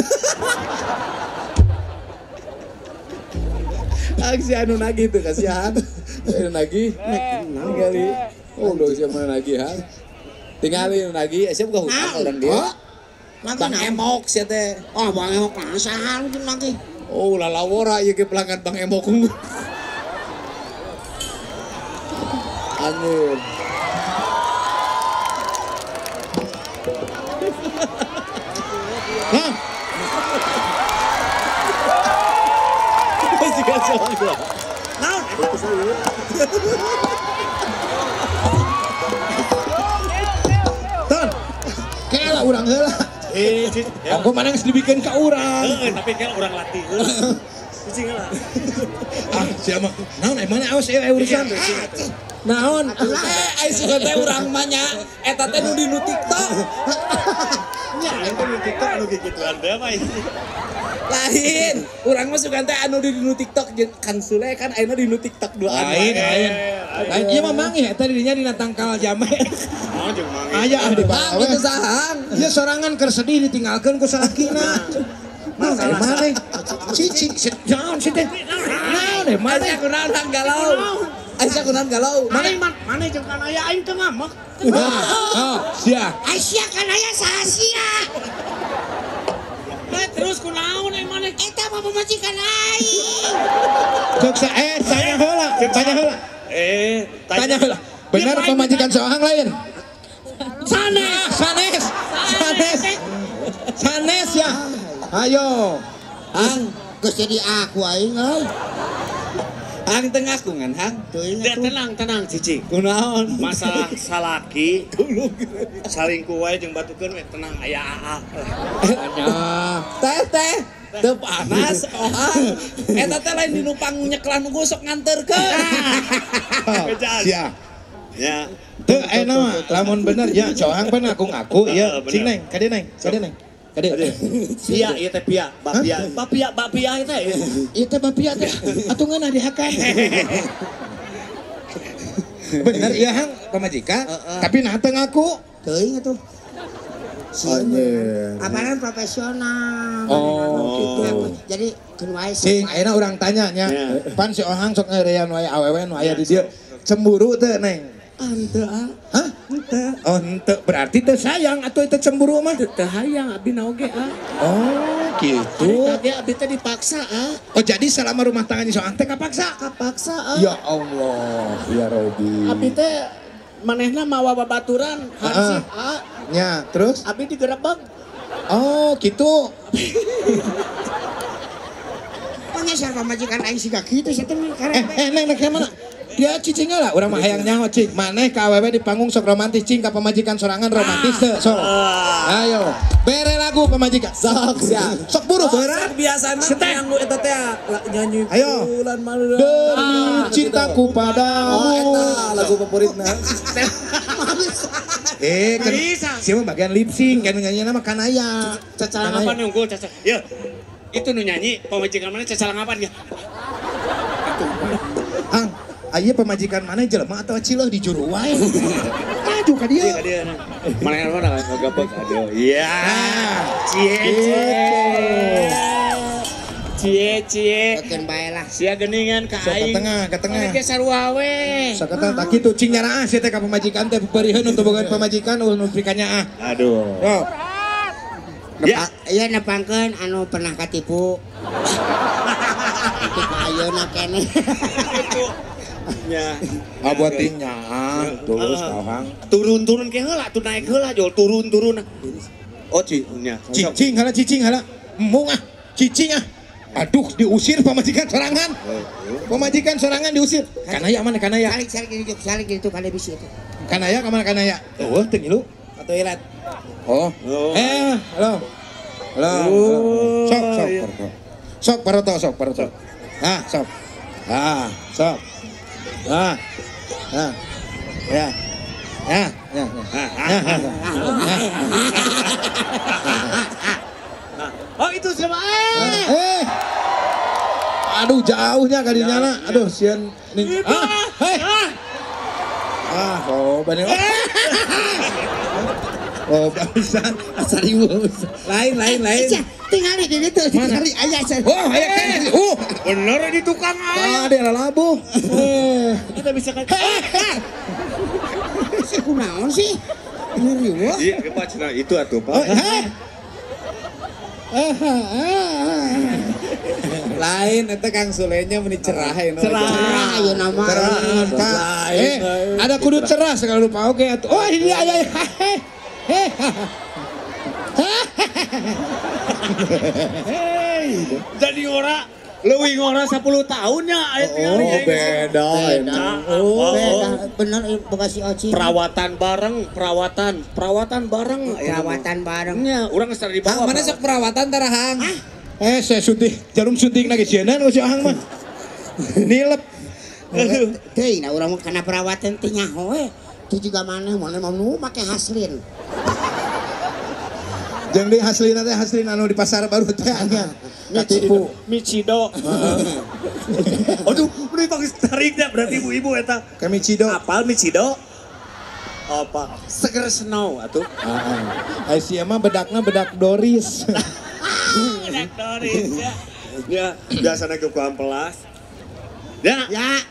Aksi anu nagih tuh kasihan. Anu nagih. Ningali. Oh, udah siapa nagih ha. Tingali anu nagih, siapa buka hutang orang dia. Bang Emok sia teh. Oh, Bang Emok mah saha nu nagih? Oh, lalawora ieu ge pelanggan Bang Emok. Anjir. Hah? Masih kacau gua. Naon? Ton. Kela urang heula. Aku mana geus dibikeun ka urang. Heeh, tapi kela urang latih heula. Cicing heula. Ah, sia mah. Naon eh mana awas ieu urusan. Naon? Ai sugan teh urang mah nya eta teh nu di nu TikTok. Nya aing teh nu TikTok anu kikituan teh mah. Lain, urang mah sugan teh anu di nu TikTok jeung Kang Sule kan ayeuna di nu TikTok duaan. Lain, lain. Lain ieu mah manggih eta di dinya dina tangkal jame. Oh, jeung manggih. Aya ah di bawah. Itu sahang. Ieu sorangan keur sedih ditinggalkeun ku salakina. Masalah maneh. Cicing, naon sih teh? Naon eh maneh Asa kunaon hang galau. Asa kunaon galau. Maneh maneh jeung kan aya aing teu ngamuk. Oh, sia. Ai sia kan aya saha sia? Terus kunaon eh maneh? Eta mah pamajikan aing. Cek tanya heula, tanya heula. Tanya heula. Benar pamajikan soang lain? Sanes, sanes. Sanes. Sanes ya. Ayo. Hang, geus jadi aku aing euy. Hang teu ngaku ngan hang. Tenang tenang Cici. Kunaon? Masalah salaki salingkuh wae jeung batukeun we tenang aya aa. Teh teh teu panas ohang. Eta teh lain dinu pangnyekelan nu sok nganterkeun. Sia. Ya. Teu ayeuna mah lamun bener ya cohang pan ngaku-ngaku ya. Cing neng, kade neng, kade neng. Kade. Pia ieu teh pia, bapia. Bapia, bapia teh. Ieu teh bapia teh. Atuh ngeunah dihakan. Bener ieu hang pamajikan, tapi nah teu ngaku. Teuing atuh. Apaan profesional. Oh, gitu. Jadi keun wae. Cing, ayeuna urang tanya nya. Pan si Ohang sok ngeureyan wae awewe nu aya di dieu. Cemburu teu neng? Henteu ah. Hah? Henteu. Oh, henteu. Berarti teu sayang atuh teu cemburu mah? Teu hayang abdi na oge ah. Oh, gitu. Ari abdi teh dipaksa ah. Oh, jadi selama rumah tangganya si Ohang teh kapaksa? Kapaksa ah. Ya Allah, ya Robi. Abdi teh manehna mawa babaturan hansip ah. Nya, terus? Abdi digerebek. Oh, gitu. Pangesar pamajikan aing siga kitu sia teh karek. Neng, neng mana? Dia cicing lah, urang mah hayang nyaho cing. Maneh ka awewe di panggung sok romantis cing ka pamajikan sorangan romantis teu sok. Ayo, bere lagu pamajikan. Sok siap. Sok buru berat. Biasana yang nu eta teh nyanyi bulan madu. Demi cintaku padamu. Oh eta lagu favoritna. Kan siapa bagian lip sync kan nyanyi mah kanaya. Cacalang apa nunggu caca. Ya. Itu nu nyanyi pamajikan mana cacalang apa dia? Hang, aya pamajikan mana jelema atau cileuh di juru wae. Maju ka dieu. Ka dieu. Mana mana ngagabeg aduh. Iya. Cie cie. Cie cie. Keun bae lah. Sia geuningan ka aing. Sok ka tengah, ka tengah. Ge sarua we. Sok ka tengah tah kitu cing nyaraah sia teh ka pamajikan teh peurieun untuk boga pamajikan nu pikanya ah. Aduh. Sok. Ya, iya nepangkeun anu pernah katipu. Itu ayeuna keneh. Nya. Ah buat nya terus kawang. Turun-turun ke heula tuh naik heula jol turun-turun. Oh nya. Cicing heula cicing heula. Embung ah, cicing ah. Aduh diusir pamajikan sorangan. Pamajikan sorangan diusir. Kanaya mana kanaya? Salik salik gitu, salik gitu kana bisi itu. Kanaya ka mana kanaya? Eueuh teu ngilu. Ka toilet. Oh. Halo. Halo. Sok sok paroto. Sok paroto, sok paroto. Nah, sok. Ah, sok. Ah. Ah. Ya. Ya, ya, ya. Oh, itu siapa? Aduh, jauhnya kali nyala. Aduh, sieun ning. Ah, hei. Ah, oh, bener. Oh, barusan asal ibu. Lain, lain, lain. Tinggal di ditu, tinggal aya. Oh, aya kan. Oh, bener di tukang aya. Ah, dia lalabuh. Kita bisa kan. Si kunaon sih? Bener riweuh. Iya, Pak cenah itu atuh, Pak. Lain eta Kang Sulenya meni cerah ya. Cerah ayeuna mah. Cerah. Ada kudu cerah segala rupa oke atuh. Oh, ini aya. Jadi ora leuwih ngora 10 tahunnya. Oh, beda. Oh, beda. Bener bekas si Oci. Perawatan bareng, perawatan, perawatan bareng. Perawatan bareng. Nya, urang geus di bawah. Mana sok perawatan tara hang? Saya suntik, jarum suntik lagi sieun ku si Ahang mah. Nilep. Teuing nah urang mah kana perawatan teh nyaho we. Teu juga maneh maneh mah nu make Haslin. Jeung deui Haslina teh Haslin anu di pasar baru teh nya. Katipu Michido. Aduh, meni tong tariknya berarti ibu-ibu eta. Ka Michido. Apal Michido? Apa? Seger snow atuh. Heeh. Ai sia mah bedakna bedak Doris. Bedak Doris ya. Ya, biasana ke ampelas. Ya. Ya.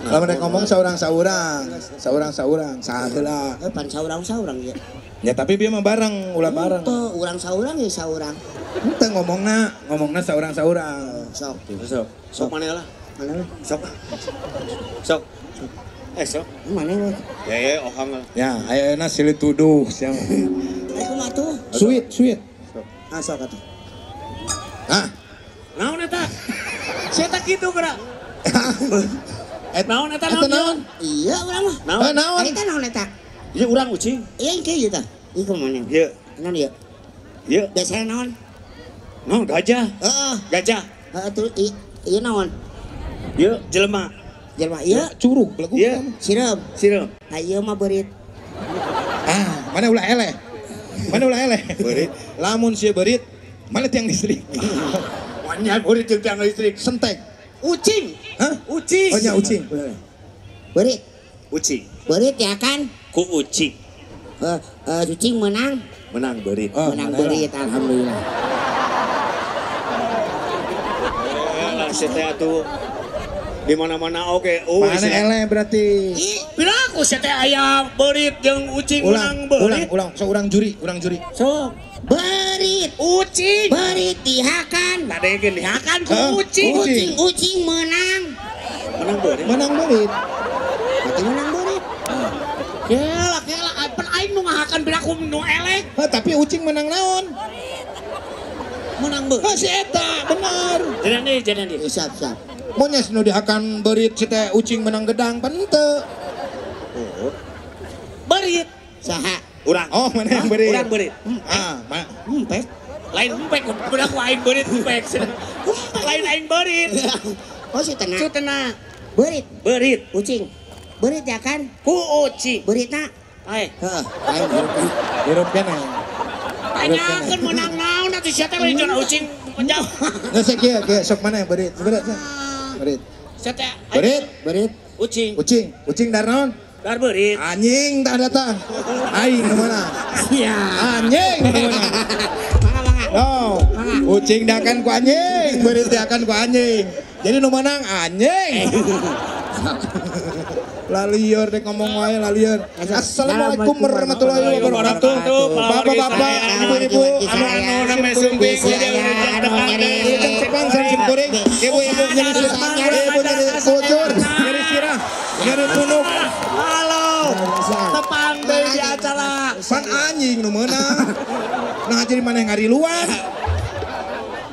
Kalau mereka ngomong saurang-saurang, saurang-saurang, saheula. Pan saurang-saurang ya. Ya tapi dia mah bareng, ulah bareng. Tuh, urang saurang ya saurang. Henteu ngomongna, ngomongna saurang-saurang. Sok. Sok. Sok mana lah? Mana lah? Sok. Sok. Sok. Mana lah? Ya ya, ohang lah. Ya, ayeuna silih tuduh sia mah. Ayo kumaha tuh? Sweet, sweet. Ah, sok atuh. Ah. Naon eta? Sia teh kitu geura. Naon eta naon? Iya urang mah. Naon? Naon? Eta naon eta? Ieu urang ucing. Iya engke ieu tah. Ieu kumaha? Ieu. Naon ieu? Ieu. Biasana naon? Naon gajah. Heeh. Gajah. Heeh tuh ieu naon? Ieu jelema. Jelema ieu curug belagu. Ieu sireum. Sireum. Tah ieu mah beurit. Ah, mana ulah eleh? Mana ulah eleh? Beurit. Lamun sia beurit, mana tiang listrik? Mana beurit jeung tiang listrik? Sentek. Ucing. Hah? Ucing. Oh nya ucing. Beurit. Ucing. Beurit ya kan? Ku ucing. Ucing menang. Menang beurit. Oh, menang beurit alhamdulillah. Lah sia teh atuh di mana-mana oke. Oh, mana eleh berarti. Piraku sia teh aya beurit jeung ucing menang beurit. Ulang, ulang, sok urang juri, urang juri. Sok. Beurit. Ucing. Beurit dihakan. Tadekeun dihakan ku ucing. Ucing, ucing menang. Menang beurit. Menang beurit. Berarti menang beurit. Kela, kela, pan aing nu ngahakan piraku nu eleh. Hah, tapi ucing menang naon? Menang beurit. Hah, si eta, benar. Jalan deui, jalan deui. Siap, siap. Monyes nu dihakan beurit si teh ucing menang gedang pan henteu. Oh. Beurit. Saha? Urang. Oh, mana yang beurit? Urang beurit. Ah, mana? Empek. Lain empek, udah ku aing beurit empek. Lain aing beurit. Oh, si tenang. Si tenang. Beurit. Beurit. Ucing. Beurit ya kan? Ku ucing. Beuritna. Ae. Heeh, aing hirup keneh. Tanyakeun menang naon atuh sia teh lain ucing menjauh. Geus kieu, kieu sok mana yang beurit? Beurit. Beurit. Sia teh beurit, beurit. Ucing. Ucing, ucing dar naon? Dar beurit. Anjing tak datang. Aing nu meunang. Iya. Anjing nu meunang. Mangga mangga. No. Ucing dakan ku anjing, beurit dakan ku anjing. Jadi nu meunang anjing. Lalieur dek ngomong wae lalieur. Assalamualaikum warahmatullahi wabarakatuh. Bapak-bapak, ibu-ibu, anu anu sumping, tepang sareng kuring, ibu-ibu nyeri ibu nyeri kucur, nyeri sirah, nyeri punuk. Halo. Tepang deui di acara. Pan anjing nu meunang. Nah jadi maneh ngariluan.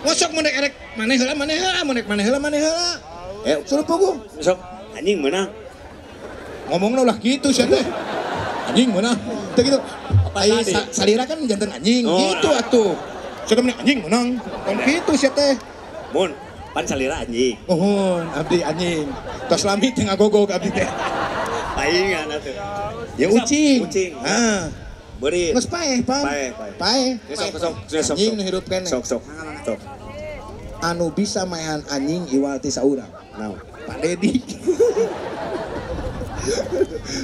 Ngosok mun rek maneh heula maneh heula, mun rek maneh heula maneh heula. Eh, suruh puguh. Sok anjing meunang. Ngomongna ulah gitu sia teh. Anjing meunang. Teu kitu. Ai salira kan janten anjing gitu atuh. Sia teh anjing meunang. Kan kitu sia teh. Mun, pan salira anjing. Mohon abdi anjing. Tos lami teh ngagogog abdi teh. Paingan atuh. Ya ucing. Ucing. Heeh. Beurit. Geus paeh, pan. Paeh, paeh. Sok sok sok. Anjing nu hirup keneh. Sok sok. Sok. Anu bisa maehan anjing iwal ti saurang. Naon? Pak Dedi.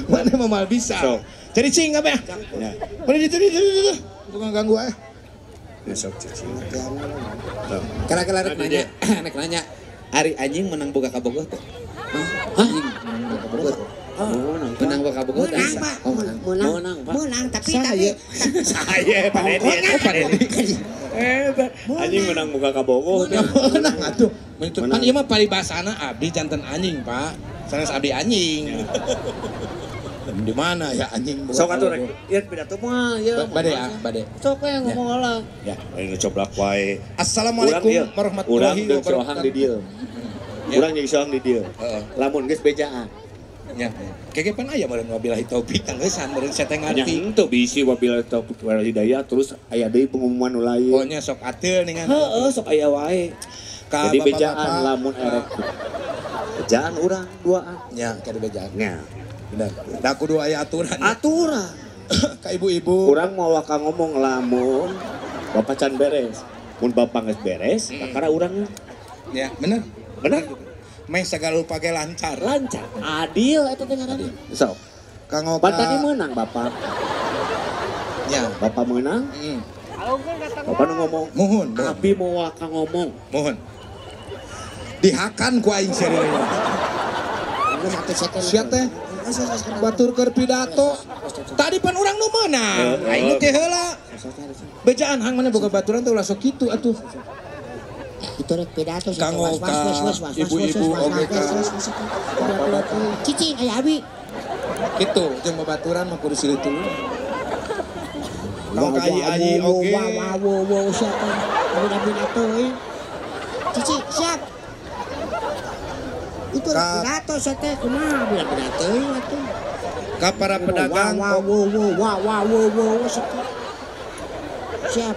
Mana mah bisa. So. Jadi cing apa ya? Ya. Mana itu itu. Bukan ganggu ah. Ya sok cing. Kala-kala rek nanya, rek nanya. Ari anjing menang boga kabogoh teh. Hah? Anjing menang boga kabogoh. Menang boga kabogoh teh. Menang, Pak. Oh, menang. Menang, menang, tapi saya saya Pak Dedi. Anjing menang boga kabogoh. Menang atuh. Kan ieu mah paribasana abdi janten anjing, Pak. Sanes abdi anjing. Di mana ya anjing? Sok atuh rek. Ieu pidato mah ieu. Bade ah, bade. Sok we ngomong heula. Ya. Aing coblak wae. Assalamualaikum warahmatullahi wabarakatuh. Urang di dieu. Urang jeung soang di dieu. Lamun geus bejaan. Ya. Kege pan aya meureun wabillahi taufik tangeusan meureun saya teh ngarti. Nya henteu bisi wabillahi taufik wal hidayah terus aya deui pengumuman nu lain. Oh nya sok ateul ningan. Heeh, sok aya wae. Ka Jadi bejaan lamun erek. Bejaan urang duaan. Nya, ka bejaan. Nya. Benar. Da kudu aya aturan. Aturan. Ka ibu-ibu. Urang mau waka ngomong lamun bapak can beres. Mun bapak geus beres, kakara urang. Ya, bener. Bener. Meh segala rupa ge lancar. Lancar. Adil eta teh ngaranna. Sok. Kanggo ka tadi meunang bapak. Ya, bapak meunang. Bapak nu ngomong. Muhun. Abi mau waka ngomong. Muhun. Dihakan ku aing serius. Sia teh batur keur pidato. Tadi pan urang nu meunang. Aing nu teh heula. Bejaan hang mana boga baturan teh ulah sok kitu atuh. Itu rek pidato kanggo ka ibu-ibu oge ka bapak-bapak. Cicing aya abi. Kitu jeung babaturan mah kudu silih tulung. Tong ka ayi oge. Wah wah wah siapa? Bina-bina teuing. Cici siap. Itu pidato sia teh kumaha bina-bina teuing atuh. Ka para pedagang wah wah wah wah wah wah siap.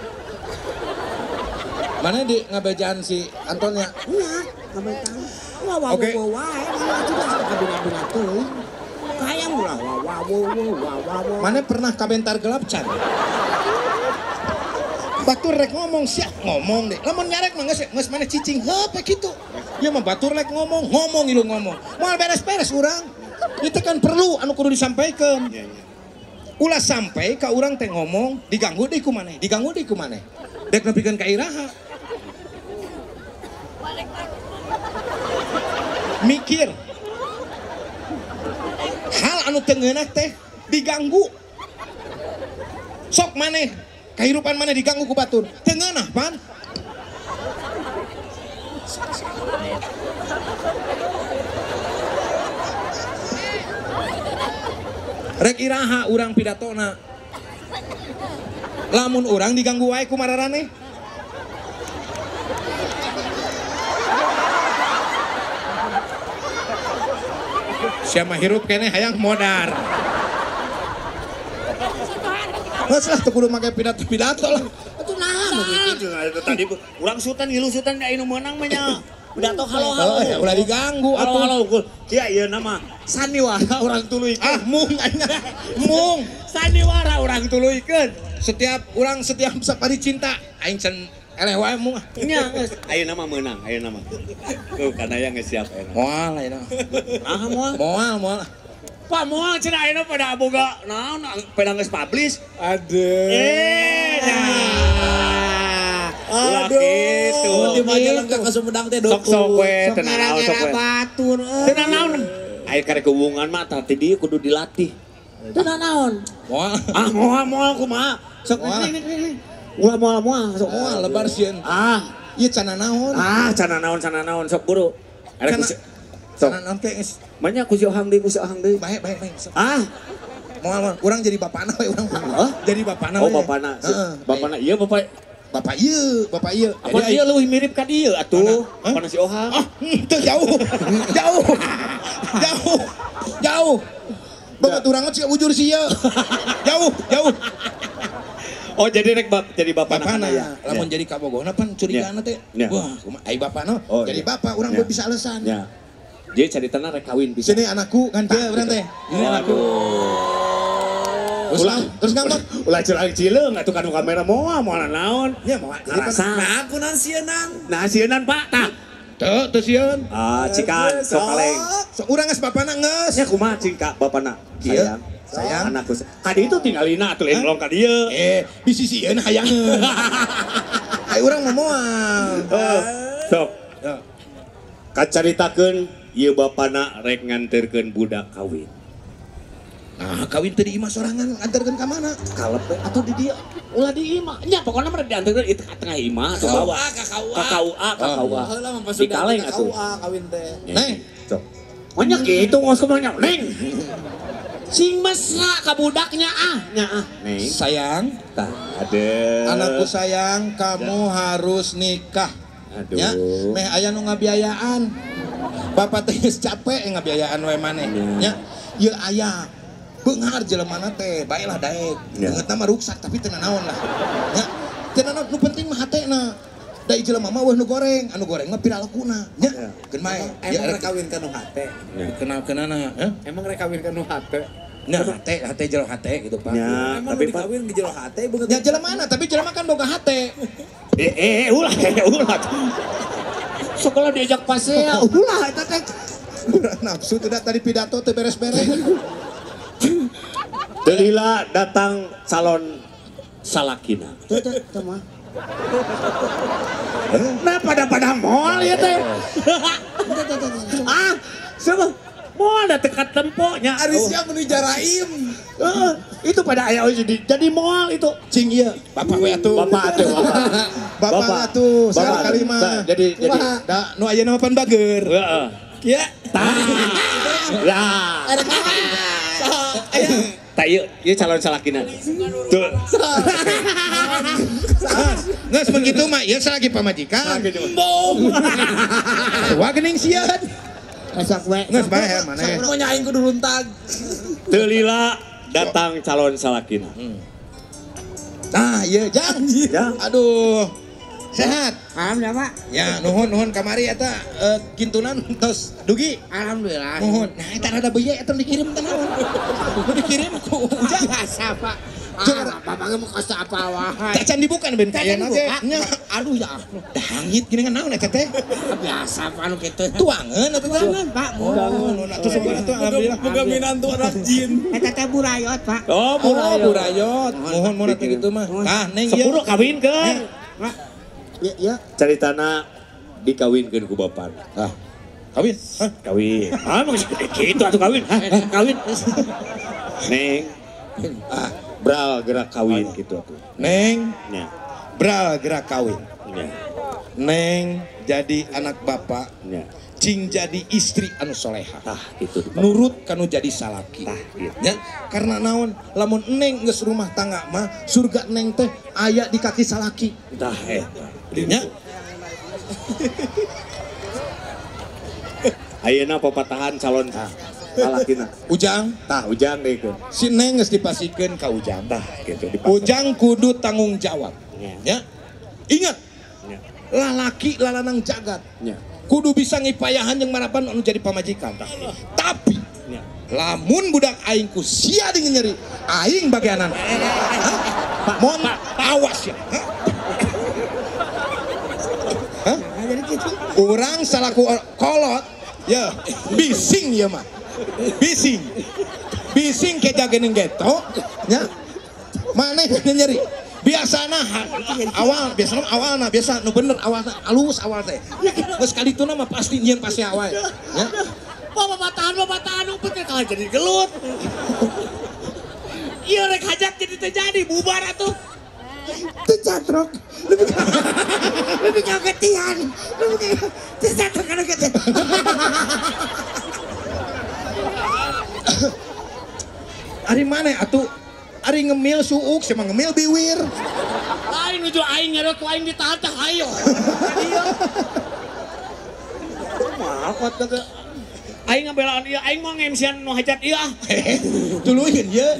Mana di ngabejaan si Anton ya? Iya, ngabejaan. Wah wah wah wah, bina-bina teuing. Kayang ulah wah wah wah wah wah. Mana pernah kabentar gelap can? Batur rek ngomong siap ngomong deh. Lamun nyarek mah geus mana cicing heup kitu. Ieu mah batur rek ngomong, ngomong ieu ngomong. Moal beres-beres urang. Itu kan perlu anu kudu disampaikan. Ulah sampai ka urang teh ngomong diganggu deui ku maneh, diganggu deui ku maneh. Dek nepikeun ka iraha. Mikir. Hal anu teu ngeunah teh diganggu. Sok maneh kehidupan maneh diganggu ku batur. Teu ngeunah pan. Rek iraha urang pidatona. Lamun urang diganggu wae ku mararaneh. Siapa hirup keneh hayang modar. Geus lah teu kudu make pidato-pidato lah. Atuh naha begitu. Tadi urang sultan ngilu sultan da anu meunang mah nya. Pidato halo-halo. Ya ulah diganggu atuh. Halo-halo. Kieu ieu nama sandiwara urang tuluykeun. Ah mung aing. Mung sandiwara urang tuluykeun. Setiap urang setiap sapari cinta aing can eleh wae mung. Nya geus. Ayeuna mah meunang, ayeuna mah. Tuh kana yang geus siap ayeuna. Moal ayeuna. Naha moal? Moal, moal. Pak moal cenah ayeuna pada boga naon pada geus publish. Aduh. Nah. Aduh. Gitu. Di Majalengka ka Sumedang teh Sok sok we teu naon sok we. Batur. Teu naon. Aya karek hubungan mah tah ti dieu kudu dilatih. Teu naon. Moal. Ah moal moal kumaha? Sok nih. Ulah moal moal sok moal lebar sieun. Ah, ieu cana naon? Ah, cana naon sok buru. Arek sok. Cana naon teh geus. Manya ku si Ohang deui, ku si Ohang deui. Bae bae bae. Ah. Moal moal urang jadi bapana we urang. Hah? Jadi bapana Oh, we. bapana. Bapana ieu bapak Bapak ieu, bapak ieu. Apa ieu leuwih mirip ka dieu atuh? Pana si Ohang. Ah, teu jauh. Jauh. Jauh. Jauh. Bapak urang mah ujur sia. Jauh, jauh. Oh, jadi rek bap, jadi bapana ya. Lamun jadi kabogohna pan curigana teh. Wah, kumaha ai bapana jadi bapak urang bisa alasan. Ya. Dia caritana rek kawin bisa. Sini anakku kan kieu urang teh. Ini anakku. Terus ngambek ulah curang cileung atuh kanu kamera moal moal naon. Nya moal. Ngarasa. Nah, kunaon sieunan? Nah, sieunan Pak tah. Teu, teu sieun. Ah, cikan sok kaleng. Sok urang geus bapana geus. Nya kumaha cing ka bapana? Sayang. Sayang anakku. Ka ditu tinggalina atuh lain long ka dieu. Bisi sieun hayangeun. Ai urang mah moal. Sok. Kacaritakeun ieu bapana rek nganterkeun budak kawin. Nah, kawin teh di imah sorangan nganterkeun ka mana? Kalep atau di dieu. Ulah di imah. Nya pokona mah dianterkeun itu ka tengah imah atau bawa. Ka KUA. Ka KUA, ka KUA. Heula mah Di kaleng atuh. KUA kawin teh. Neng, sok. Manya kitu ngos kumaha nya, Neng. Sing mesra ka budaknya ah, nya ah. Neng. Sayang, tah aduh. Anakku sayang, kamu harus nikah. Aduh. Ya, meh aya nu ngabiayaan. Bapak teh geus capek ngabiayaan we maneh. Nya, ieu aya. Beunghar jelemana teh, baelah daek. Beungeutna mah ruksak tapi teu nanaon lah. Nya, teu nanaon nu penting mah hatena. Da jelema mah eueuh nu goreng, anu goreng mah piralakuna. Nya, keun bae. Emang rek kawin ka nu hate? Kenal-kenana, hah? Emang rek kawin ka nu hate? Nah, hate, hate jero hate gitu, Pak. Ya, emang tapi nu dikawin ge jero hate beungeut. Ya jelemana, tapi jelema kan boga hate. Ulah, ulah. Sekolah diajak pasea, ulah eta teh. Nafsu tidak tadi pidato teu beres-beres. Delila datang calon salakina. Teu teu teu mah. Nah pada moal ya teh. Ah, siapa? Moal da tekat tempoknya. Arisnya menuju jaraim. Itu pada ayah jadi moal itu. Cing ieu, bapak we atuh. Bapak atuh, bapak. Bapak atuh, sekali mah. Jadi da nu ayeuna mah pan bager. Heeh. Kieu. Tah. Lah. Ada kawan. Sok. Tak ieu, ieu calon salakina. Tuh. Geus begitu mah ieu salaki pamajikan. Bom. Wah geuning sieun. Sok we. Geus bae maneh. Mau nyaing kudu runtag. Teu lila datang calon salakina. Nah, ieu jang. Aduh. Sehat. Alhamdulillah, Pak. Ya, nuhun kamari eta kintunan tos dugi. Alhamdulillah. Nuhun. Nah, eta rada beuye eta dikirim teh naon? Dikirim ku Ujang. Biasa, Pak. Ah, bapak ge mah kos apa wae. Teh can dibuka ben kayana ge. Aduh ya. Dahangit gini kan naon eta teh? Biasa Pak anu kitu. Tuangeun atuh teh. Tuangeun, Pak. Nuhun atuh syukur atuh alhamdulillah. Boga minantu anak jin. Eta teh burayot, Pak. Oh, burayot. Nuhun mun atuh kitu mah. Tah, Neng ieu. Sepuluh kawinkeun. Pak. Ya, ya. Caritana dikawinkeun ku bapak. Ah. Kawin? Hah? Kawin. Ah, mah kitu atuh kawin. Hah, kawin. Neng. Ah, bral gerak kawin gitu atuh. Neng. Nya. Bral gerak kawin. Nya. Neng jadi anak bapak. Nya. Cing jadi istri anu soleha. Tah gitu. Nurut kanu jadi salaki. Tah gitu. Ya, karena naon lamun neng geus rumah tangga mah surga neng teh aya di kaki salaki. Tah eta. Ya. Ayeuna papatahan calon salakina. Ujang, tah Ujang deui keun. Si neng geus dipasikeun ka Ujang. Tah gitu dipasikeun. Ujang kudu tanggung jawab. Ya. Ya. Ingat. Ya. Lalaki lalanang jagat. Ya. Kudu bisa ngipayahan jeung marapan anu jadi pamajikan. Tapi ya. Lamun budak aing ku sia dingin nyeri, aing bagianan. Mon awas ya. Hah? Urang salaku kolot ya bising ya mah. Bising. Bising keja geuning geto nya. Maneh nyeri. Biasana awal, biasana awalna biasa nu bener awalna alus awal teh. Geus kalituna mah pasti nyieun pasti awal. Ya. Papatahan upet kalah jadi gelut. Ieu rek hajat jadi teu jadi bubar atuh. Teu catrok. Lebih ka getihan. Lebih ka teu catrok kana getihan. Ari maneh atuh? Ari ngemil suuk, sama ngemil biwir. Lain nuju aing nyerot ku aing ditahan teh hayo. Kumaha kuat teh. Aing ngabelaan ieu, aing mau nge-MC-an nu hajat ieu ah. Tuluykeun ieu.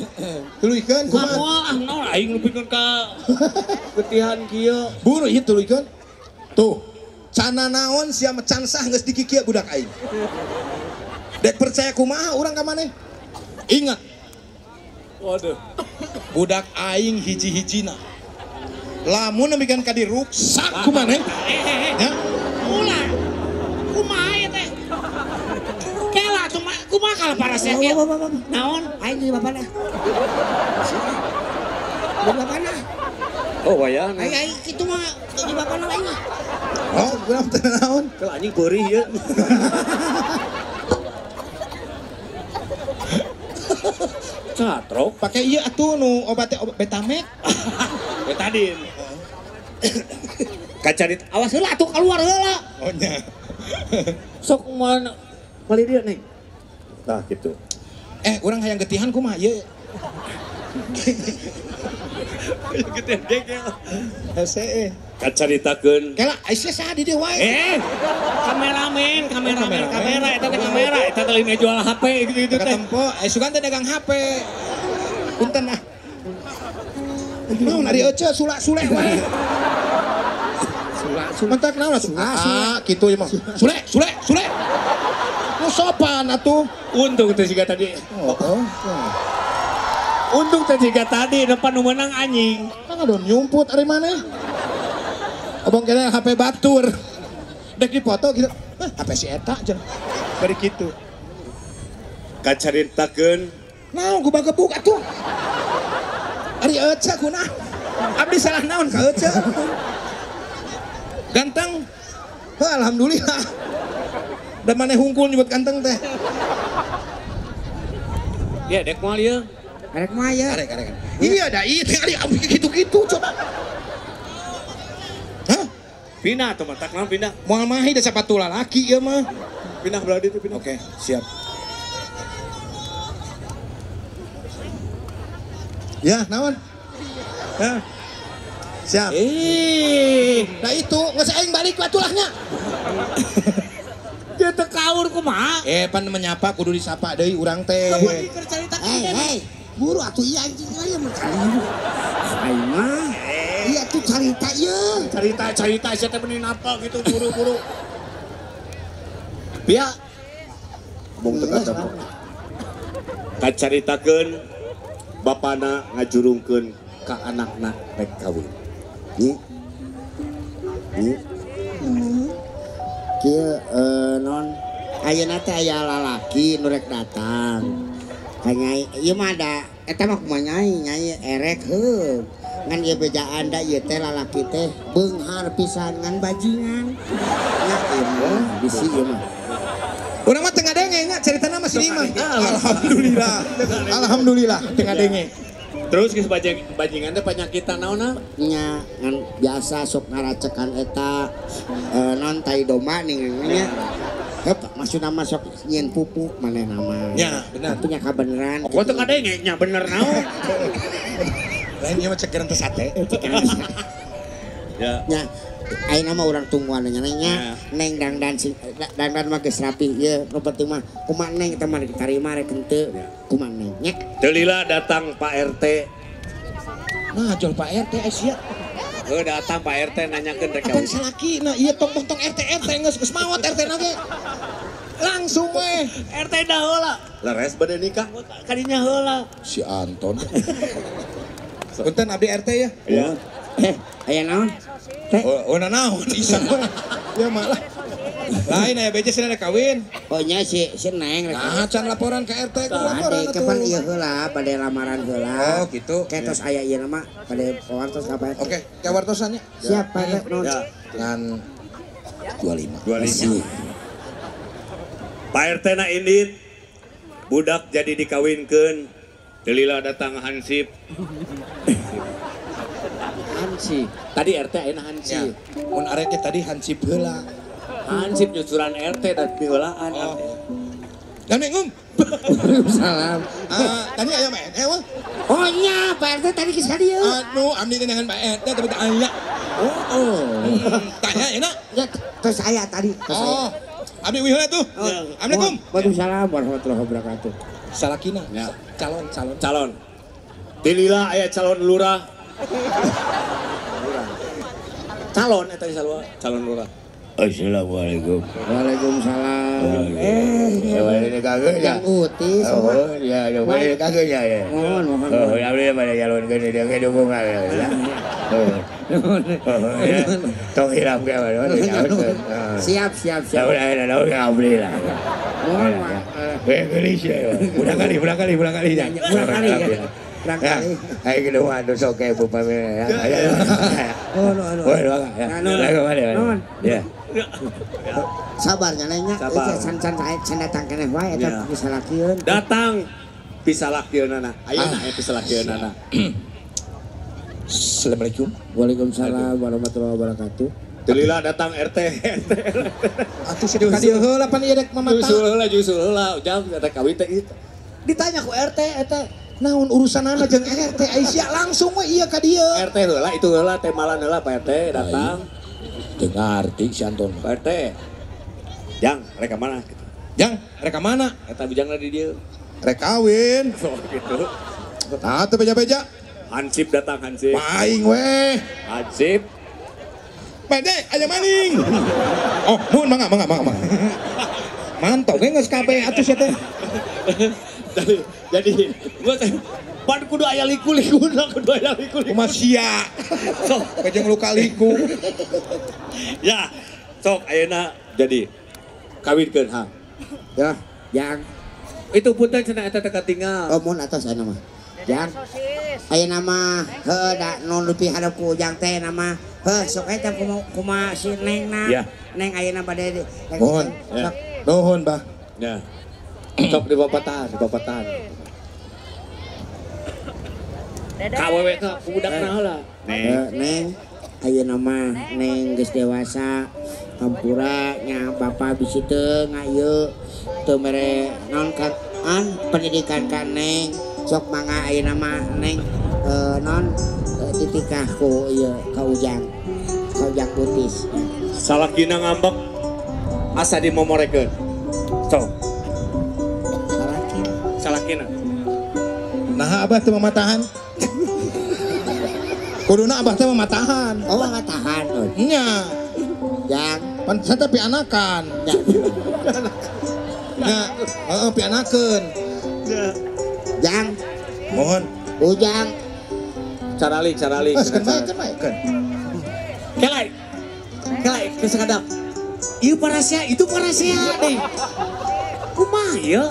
Tuluykeun kumaha? Moal ah naon aing nepikeun ka getihan kieu. Buru ieu tuluykeun. Tuh, cana naon sia mah can sah geus dikikieu budak aing. Dek percaya kumaha urang ka maneh? Ingat. Waduh. Budak aing hiji-hijina. Lamun nemikeun ka diruksak ku maneh. Ya. Ulah. Kumaha ieu teh? Kela atuh kumaha kalah parasea kieu? Naon? Aing jadi bapana. Jadi bapana. Oh, wayang. Aing aing kitu mah jadi bapana aing. Oh, urang teh naon? Kalau anjing beurih ieu. Catrok pakai iya atuh nu obat obat Betamek. Betadin. Kacarit awas heula atuh keluar heula. Oh nya. Sok moal bali dieu Neng. Tah kitu. Urang hayang getihan kumaha ieu? Getihan gegel. Hese. Kacaritakeun. Kela aya saha di dieu wae. Kameramen, kamera eta teh kamera, eta teh lain jual HP gitu-gitu teh. Katempo, sugan teh dagang HP. Punten ah. Naon ari ece sulak-sulek wae. Sulak-sulek. Mentak naon asup? Ah, kitu ieu mah. Sulek, sulek, sulek. Nu sopan atuh. Untung teh siga tadi. Oh. Untung teh siga tadi depan nu meunang anjing. Kan ado nyumput ari maneh. Abang kena HP batur. Dek dipoto gitu. HP si eta jeung bari kitu. Kacaritakeun. Naon ku bagebuk atuh. Ari ece kunaon? Abdi salah naon ka ece? Ganteng. Heuh alhamdulillah. Da maneh hungkul nyebut ganteng teh. Ya dek moal ieu. Arek moal ieu. Arek arek. Iya da ieu teh ari abdi kitu-kitu coba. Hah? Pindah atuh matak naon pindah. Moal mahi da sapatu lalaki ieu mah. Pindah belah ditu pindah. Oke, siap. Ya, naon? Ya. Siap. Nah itu, geus aing balik watulahnya. Dia teu kaur kumaha? Pan menyapa kudu disapa deui urang teh. Hei, buru atuh ieu anjing ieu mah cari. Aing mah. Iya tuh carita ieu. Carita sia teh meuni napa gitu buru-buru. Pia. Bung teu kata. Kacaritakeun bapana ngajurungkeun ka anakna rek kawin. Nyi. Nyi. Kieu non ayeuna teh aya lalaki nu rek datang. Ka nyai ieu mah ada eta mah kumaha nyai, nyai erek heuh. Ngan ieu bejaan da ieu teh lalaki teh beunghar pisan ngan bajingan. Nya ieu mah bisi ieu mah. Urang mah teu ngadenge nya caritana mah si mah. Alhamdulillah. Alhamdulillah teu ngadenge. Terus geus bajingan teh panyakitan naonna? Nya ngan biasa sok ngaracekan eta non tai domba ning nya. Heup maksudna mah sok nyieun pupuk manehna mah. Nya bener. Tapi nya kabeneran. Oh, teu ngadenge nya bener naon? Lain ieu mah cekeran teh sate. Ya. Nya ayeuna mah urang tungguan nya nya neng dangdan sing dangdan mah geus rapi ieu nu penting mah kumaha neng eta mah ditarima rek henteu kumaha neng nya. Teu lila datang Pak RT. Nah jol Pak RT sia. Heuh datang Pak RT nanyakeun rek kawin. Apaan salaki nah ieu tong-tong RT RT geus geus maot RT na ge. Langsung we. RT dah heula. Leres bade nikah kadinya heula. Si Anton. Punten abdi RT ya. Ya. Aya naon? Oh, naon iseng we. Ya malah. Lain aya beja cenah kawin. Oh nya si Neng rek. Nah, can laporan ke RT kudu laporan atuh. Kapan ieu heula bade lamaran heula. Oh, gitu. Ketos aya ieu mah bade wartos ka Pak RT. Oke, ka wartosan nya. Siap Pak RT. Ngan 25. 25. Pak RT na indit budak jadi dikawinkeun. Delila datang hansip. Hansip. Tadi RT ayeuna hansip. Ya. Mun arek tadi hansip heula. Hansip nyusuran RT dan piheulaan. Oh. Assalamualaikum. Waalaikumsalam. Tadi aya Pak RT wah. Oh nya Pak RT tadi geus ka dieu. Anu abdi teh dengan Pak RT tapi teh aya. Oh. Tanya enak. Ya tos aya tadi. Oh. Abdi wih heula tuh. Assalamualaikum. Waalaikumsalam warahmatullahi wabarakatuh. Salakina. Ya. Calon. Calon. Tilila aya calon lurah. Calon eta salua, calon lurah. Assalamualaikum. Waalaikumsalam. Ya. Utis. Oh, ya, ya, kagak ya. Mohon, mohon. Oh, ya boleh pada calon ke dia ke dukungan ya. Oh, ya. Tong hilap ke mana? Siap, siap, siap. Ya udah, udah, beli lah. Mohon, gelis ya. Udah kali, udah kali, udah kali ya. Udah kali ya. Barangkali. Ayo kedua aduh sok kayak bupa ya. Oh, no, no. Ya. Sabarnya nanya, san-san san datang keneh wae eta pisalakieun. Datang pisalakieunana. Ayeuna aya pisalakieunana. Assalamualaikum. Waalaikumsalam warahmatullahi wabarakatuh. Delila datang RT. Atuh si ka dieu heula pan ieu rek mamata. Nyusul heula, ujang rek kawin teh itu. Ditanya ku RT eta naon urusanana jeung RT Aisyah langsung we ieu ka dieu. RT heula itu heula teh malan heula Pak RT datang. Teu ngarti si Anton. Pak RT. Jang, rek ka mana gitu. Jang, rek ka mana? Eta bujangna di dieu. Rek kawin. Oh gitu. Tah teu beja-beja. Hansip datang Hansip. Paing we. Hansip. Pede aya maning. Oh, mun mangga mangga mangga. Mantap ge geus kabeh atuh sia teh. Jadi gua pan kudu aya liku-liku kudu aya liku-liku. Kumaha sia. Sok jeung luka liku. Ya, sok ayeuna jadi kawinkeun ha. Ya, yang itu punten cenah eta teh katinggal. Oh, mun atos aya mah. Jang. Ayeuna mah heuh da nu nepi hadap ku ujang teh nama heuh sok eta kumaha si Neng na. Neng ayeuna bade nuhun. Nuhun, Bah. Ya. Sok di bapatan, di bapatan. Kawewe teh budakna heula. Neng, Neng ayeuna mah Neng geus dewasa. Hampura nya bapa bisi teu ngayeu teu mere naon ka an pendidikan ka Neng. Sok mangga ayeuna mah Neng Non ditikah ku ieu ka Ujang. Ka Ujang Putis. Salakina ngambek asa dimomorekeun. Sok. Salakina. Salakina. Nah abah teu mamatahan. Kuduna abah teh mamatahan. Oh mamatahan. Nya. Jang. Pan saya teh pianakan. Nya. Nya, heeh pianakeun. Jang. Mohon. Ujang. Caralik, caralik. Keun bae, keun bae, keun. Kelai. Kelai ke sakadap. Ieu parasea, itu parasea deh. Kumaha ieu?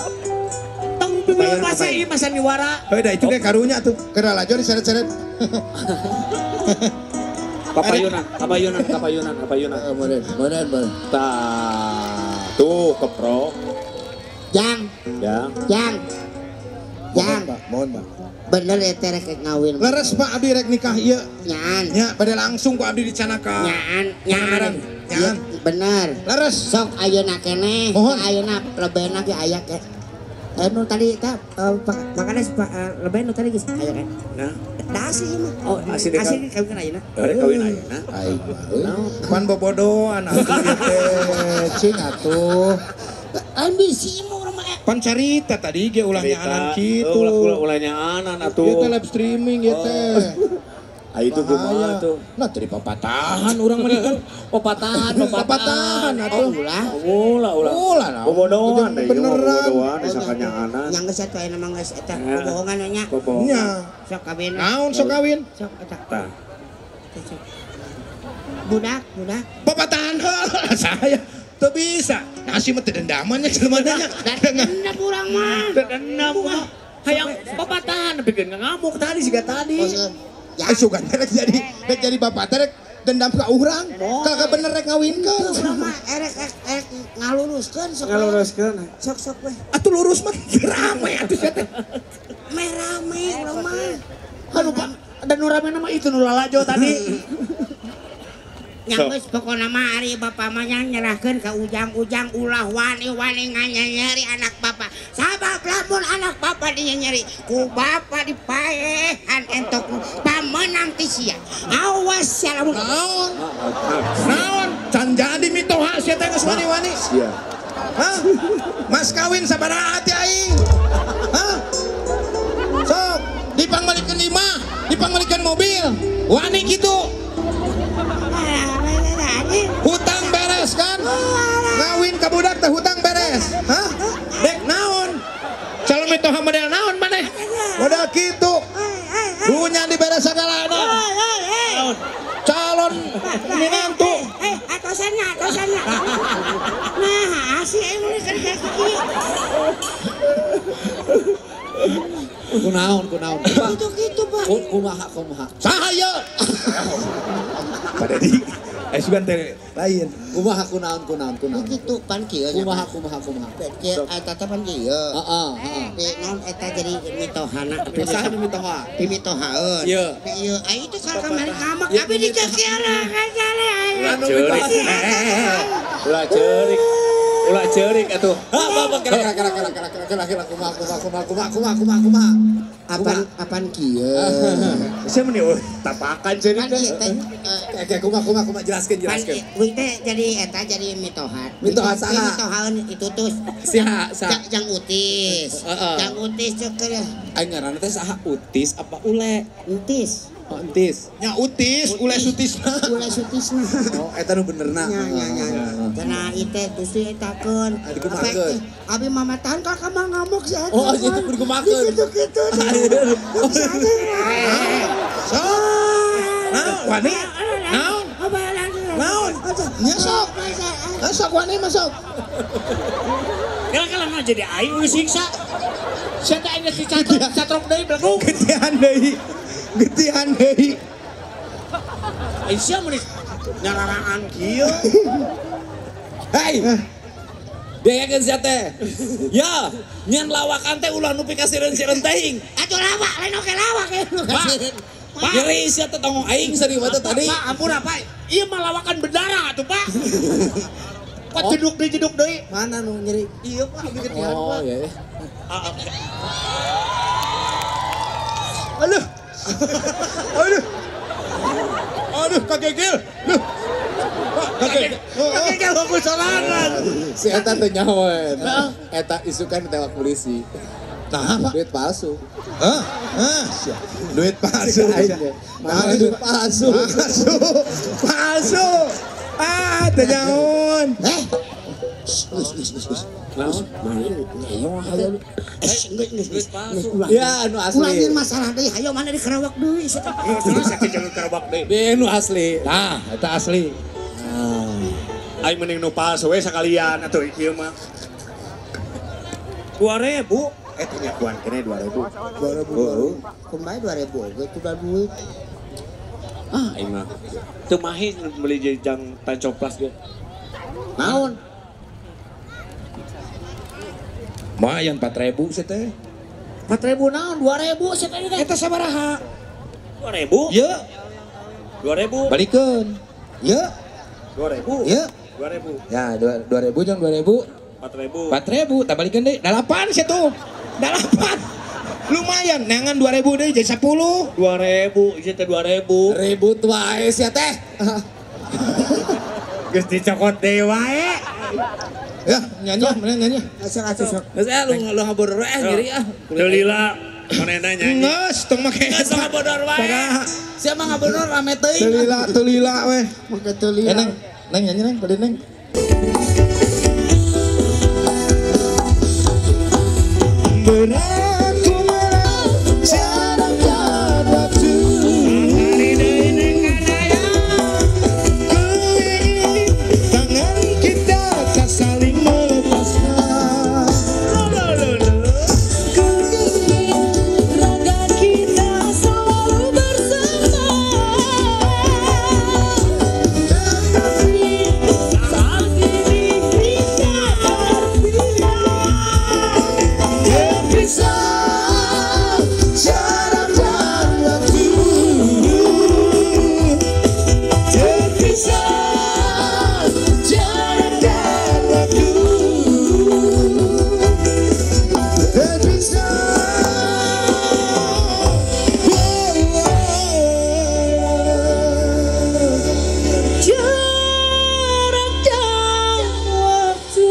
Tong pipiluan parasea ieu mah sandiwara. Heuh da itu ge karunya tuh. Keur lalajo diseret-seret. Kapayunan, kapayunan, kapayunan, kapayunan. Bener, bener, bener. Tah, tuh keprok. Jang. Jang. Jang. Jang. Mohon, Pak. Bener ya teh rek ngawin. Leres Pak abdi rek nikah ieu. Nyaan. Nya bade langsung ku abdi dicanaka. Nyaan, nyaan. Nyaan. Bener. Leres. Sok ayeuna keneh, ayeuna lebena ge aya ke. Nu tadi teh makanya lebih nu tadi geus aya kan. Nah. Da asli mah. Oh, asli asli kawin ayeuna. Rek kawin ayeuna. Aing mah. Pan bobodoan atuh ieu teh. Cing atuh. Ambisi mah urang mah. Pan carita tadi ge ulah nyaanan kitu. Ulah ulah nyaanan atuh. Ieu teh live streaming ieu teh. Ah itu kumaha tuh? Nah tadi papatahan urang mah kan. Papatahan, papatahan atuh. Ulah. Ulah, ulah. Ulah nah. Bobodoan deui, beneran. Bobodoan disangka-nyaanan. Yang geus atuh ayeuna mah geus eta bohongan nya. Nya. Sok kawin. Naon sok kawin? Sok eta. Tah. Budak, budak. Papatahan heula saya. Teu bisa. Nasi mah teu dendaman nya jelema nya. Dendam urang mah. Dendam mah. Hayang papatahan bikin ngamuk tadi siga tadi. Sugan rek jadi bapak teh rek dendam ka urang. Kagak bener rek ngawinkeun. Urang mah erek erek ngaluruskeun sok. Ngaluruskeun. Sok sok weh. Atuh lurus mah rame atuh sia teh. Meh rame urang mah. Anu Pak, dan nu rame mah itu nu lalajo tadi. Nya geus pokona mah ari bapak mah nyerahkeun ka Ujang-ujang ulah wani-wani nganyeri anak bapak. Sabab lamun anak bapak dinyeri ku bapak dipaehan entok pamenang ti sia. Awas sia lamun. Naon? Naon? Can jadi mitoha sia teh geus wani-wani. Sia. Hah? Mas kawin sabaraha ati aing? Hah? Sok dipangmalikeun imah, dipangmalikeun mobil. Wani kitu. Hutang beres kan? Ngawin ka budak teh hutang beres. Hah? Dek naon? Calon mitoha model naon maneh? Model kitu. Dunya diberes sagalana. Calon minantu. Atosannya, atosannya. Nah, asih aing mun kan kieu. Kunaon, kunaon. Kitu kitu, Pak. Kumaha, kumaha. Saha ieu? Pak Dedi. Sugan teh lain. Kumaha kunaon kunaon kunaon. Kitu pan kieu nya. Kumaha kumaha kumaha. Kieu eta teh pan kieu. Heeh, heeh. Di naon eta jadi mitohana. Saha nu mitoha? Di mitohaeun. Ieu. Ieu ai itu kalau kamari ngamek abi dicekiana kacale. Anu mitoha. Ulah ceurik. Ulah ceurik atuh. Hah, bapak kira kira kira kira kira kira kumaha kumaha kumaha kumaha kumaha kumaha kumaha. Apan apan kieu. Sia meni eueuh tapakan ceurik teh. Oke, kumaha kumaha kumaha jelaskeun jelaskeun. Wih teh jadi eta jadi mitoha. Mitoha saha? Mitohaeun itu tuh. Siha saha? Jang Utis. Jang Utis cek teh. Aing ngaranna teh saha Utis apa Ule? Utis. Oh, entis. Nya Utis, Ule Sutisna. Ule Sutisna. Oh, eta nu benerna. Nya nya nya. Cenah ieu teh terus dietakeun. Dikumakeun. Abi mamatahan ka kamar ngamuk sia. Oh, itu dikumakeun. Kitu-kitu. Sok. Naon wani? Naon? Naon? Nya sok. Sok wani mah sok. Kala-kala mah jadi aing nu siksa. Sia teh aing geus dicatrok deui belagu. Getihan deui. Getihan deui. Ai sia mun nyararaan kieu. Hei. Dengekeun sia teh. Ya, nyen lawakan teh ulah nu pikasireun-sireun teuing. Atuh lawak lain oke lawak ya nu kasireun. Pak, nyeri sia teh tongong aing seri mah teh tadi. Pak, ampun Pak. Ieu mah lawakan berdarah atuh, Pak. Kok jeduk deui jeduk deui? Mana nu nyeri? Iya, Pak, getihan, Pak. Oh, iya. Aduh, Aduh. Aduh, kagegil. Duh. Kagegil. Kagegil aku sorangan. Si eta teh nyaho eta. Eta isukan ditewak polisi. Nah, apa? Duit palsu. Hah? Hah? Duit palsu. Mana duit palsu? Palsu. Palsu. Ah, teu nyahoan. Eh. Ya, anu asli. Ulangin masalah deui, hayo mana di Kerawak deui. Terus sakit jalur Kerawak deui. Be nu asli. Nah, eta asli. Aing mending nu palsu we sakalian atuh ieu mah. 2000. Eta nyakuan kene 2000. 2000. Kumaha 2000 oge itu da duit. Ah, aing mah. Teu mahi beli jang tancoplas ge. Naon? Lumayan 4000 sih teh. 4000 naon? 2000 sih teh. Eta sabaraha? 2000? Ye. 2000. Balikeun. Ye. 2000. Ye. 2000. Ya, 2000 jeung 2000. 4000. 4000 tak balikeun deui. 8 sih tuh. 8. Lumayan, neangan 2000 deui jadi 10. 2000, ieu teh 2000. Ribut wae sia teh. Geus dicokot deui wae. Ya, nyanyi, mana nyanyi? Asal sok. Geus lu ngabodor we nyeri ah. Teu lila manehna nyanyi. Geus tong make. Geus ngabodor wae. Sia mah ngabodor rame teuing. Teu lila we. Make teu lila. Neng, neng nyanyi neng, beli neng. Berat ku merencanakan waktu. Tangan kita tak saling melepaskan. Ku ingin raga kita selalu bersama. Tetapi saat ini kita terpisah. Terpisah jarak dan waktu. Terpisah jarak dan waktu. Terpisah. Jarak dan waktu.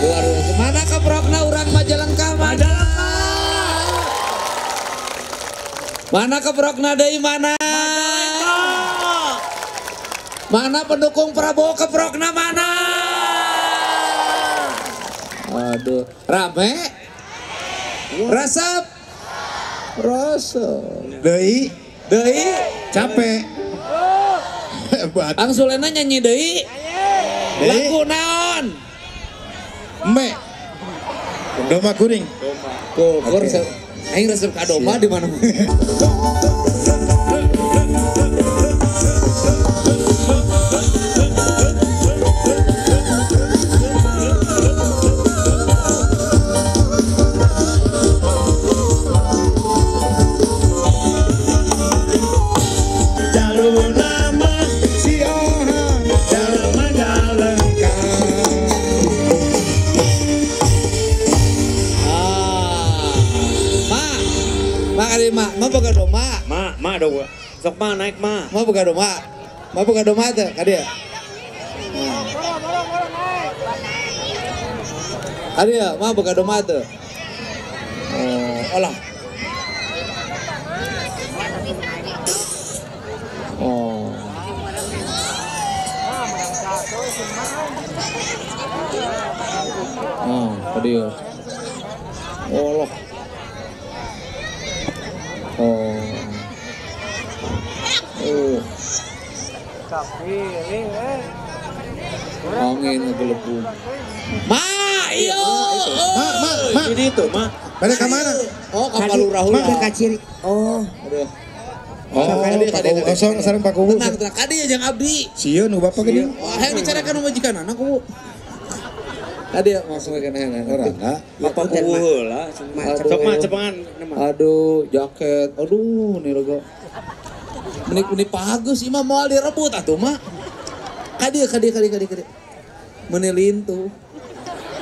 Luar biasa. Mana keprokna urang Majalengka? Majalengka. Mana keprokna deui mana? Mana pendukung Prabowo keprokna mana? Aduh, rame? Resep? Resep. Deui, Deui? capek. Hebat. Angsulena nyanyi deui? Lagu naon? Me. Doma kuring. Kukur resep. Aing resep ka doma di mana? Jalur nama Siohan, jalur Majalengka. Ah. Ma. Ma kali ma, ma boga doma. Ma, ma dong. Sok ma naik ma. Ma boga doma. Ma boga doma teh ka dieu. Ka dieu, ma boga doma teh. Oh, alah. Oh. Oh, ka dieu. Oh, loh. Oh. Oh. Angin ngegelebung. Ma, iyo. Ma, ma, ma. Jadi itu, ma. Pada ke mana? Oh, ka Palurah heula. Ka ciri. Oh. Aduh. Oh, Kade, kade, kade. Oh, sareng Pak Kuwu. Tenang, tenang. Kade ya jeung abdi. Sieun nu bapak geuning. Wah, hayang dicarakan majikan anak ku. Kade langsung ke kana. Rangga. Apa kuwu heula. Sok mah cepengan. Aduh, jaket. Aduh, nih logo. Menik-menik bagus, imah moal direbut atuh mah. Kade, kade, kade, kade, kade. Meuni lintuh.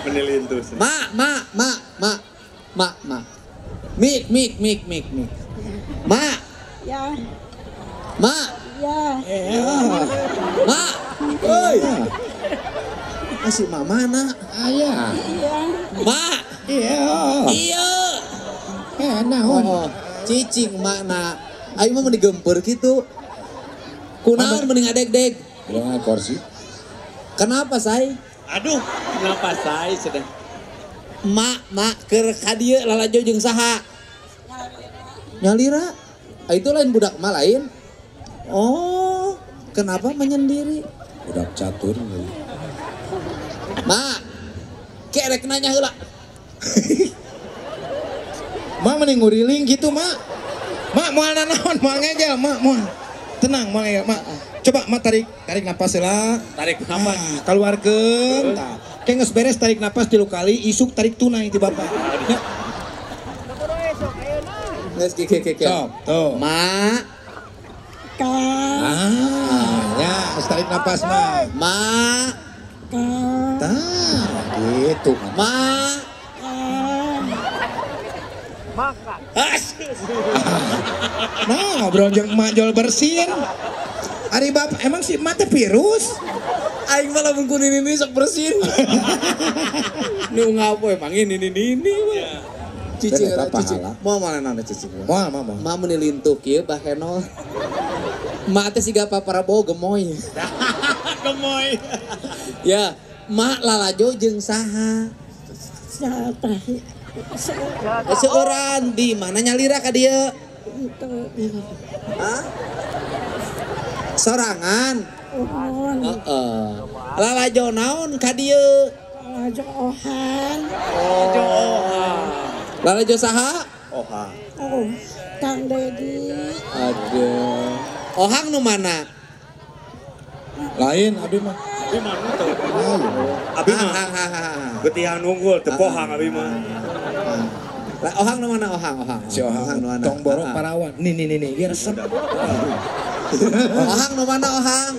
Menilintus. Ma ma ma ma ma ma. Mik mik mik mik mik. Ma. Ya. Ma. Ya. Ma. Oi. Masih ma mana? Ayah. Iya. Ma. Iya. Iya. Naon. Oh, cicing makna. Ayo mah meni gempeur kitu. Kunaon mending adeg-deg. Dengan kursi. Kenapa, Say? Aduh, kenapa Say sudah? Mak, mak keur ka dieu lalajo jeung saha? Nyalira. Ah, itu lain budak mah lain. Oh, kenapa menyendiri? Budak catur. Mak, kerek nanya heula. Mak mending nguriling gitu, Mak. Mak moal nanaon, moal ngegel, Mak moal. Tenang, moal ngegel, Mak. Coba Mak tarik, tarik napas heula. Tarik napas. Ah, keluarkeun. Tah. Ke geus beres tarik napas 3 kali, isuk tarik tunai ti bapak. Ya. Geus kieu kieu kieu. Sok, tuh. Mak. Ka. Ah, ya, geus tarik napas mah. Mak. Ka. Tah, gitu. Mak. Maka. Nah, ngobrol jeung emak jol bersin. Ari bapak emang si emak teh virus? Aing mah lamun ku nini sok bersin. Nu ngapo emang ini nini mah. Cicing cicing. Moal mana nana cicing. Moal mah moal. Mak meuni lintuk ieu baheno. Mak teh siga Pak Prabowo gemoy. Gemoy. Ya, mak lalajo jeung saha? Siapa? Seueuran di mana nyalira ka dieu? Hah? Sorangan. Heeh. Lalajo naon ka dieu? Lalajo ohan. Lalajo ohan. Lalajo saha? Ohang. Oh, Kang Dedi. Aduh. Ohang nu mana? Lain abi mah. Abi mah nu teu. Abi mah. Getihan unggul teu pohang abi mah. Lah ohang nu mana ohang ohang? Si ohang nu mana? Tong borok parawan. Nih nih nih nih, ieu resep. Ohang nu mana ohang?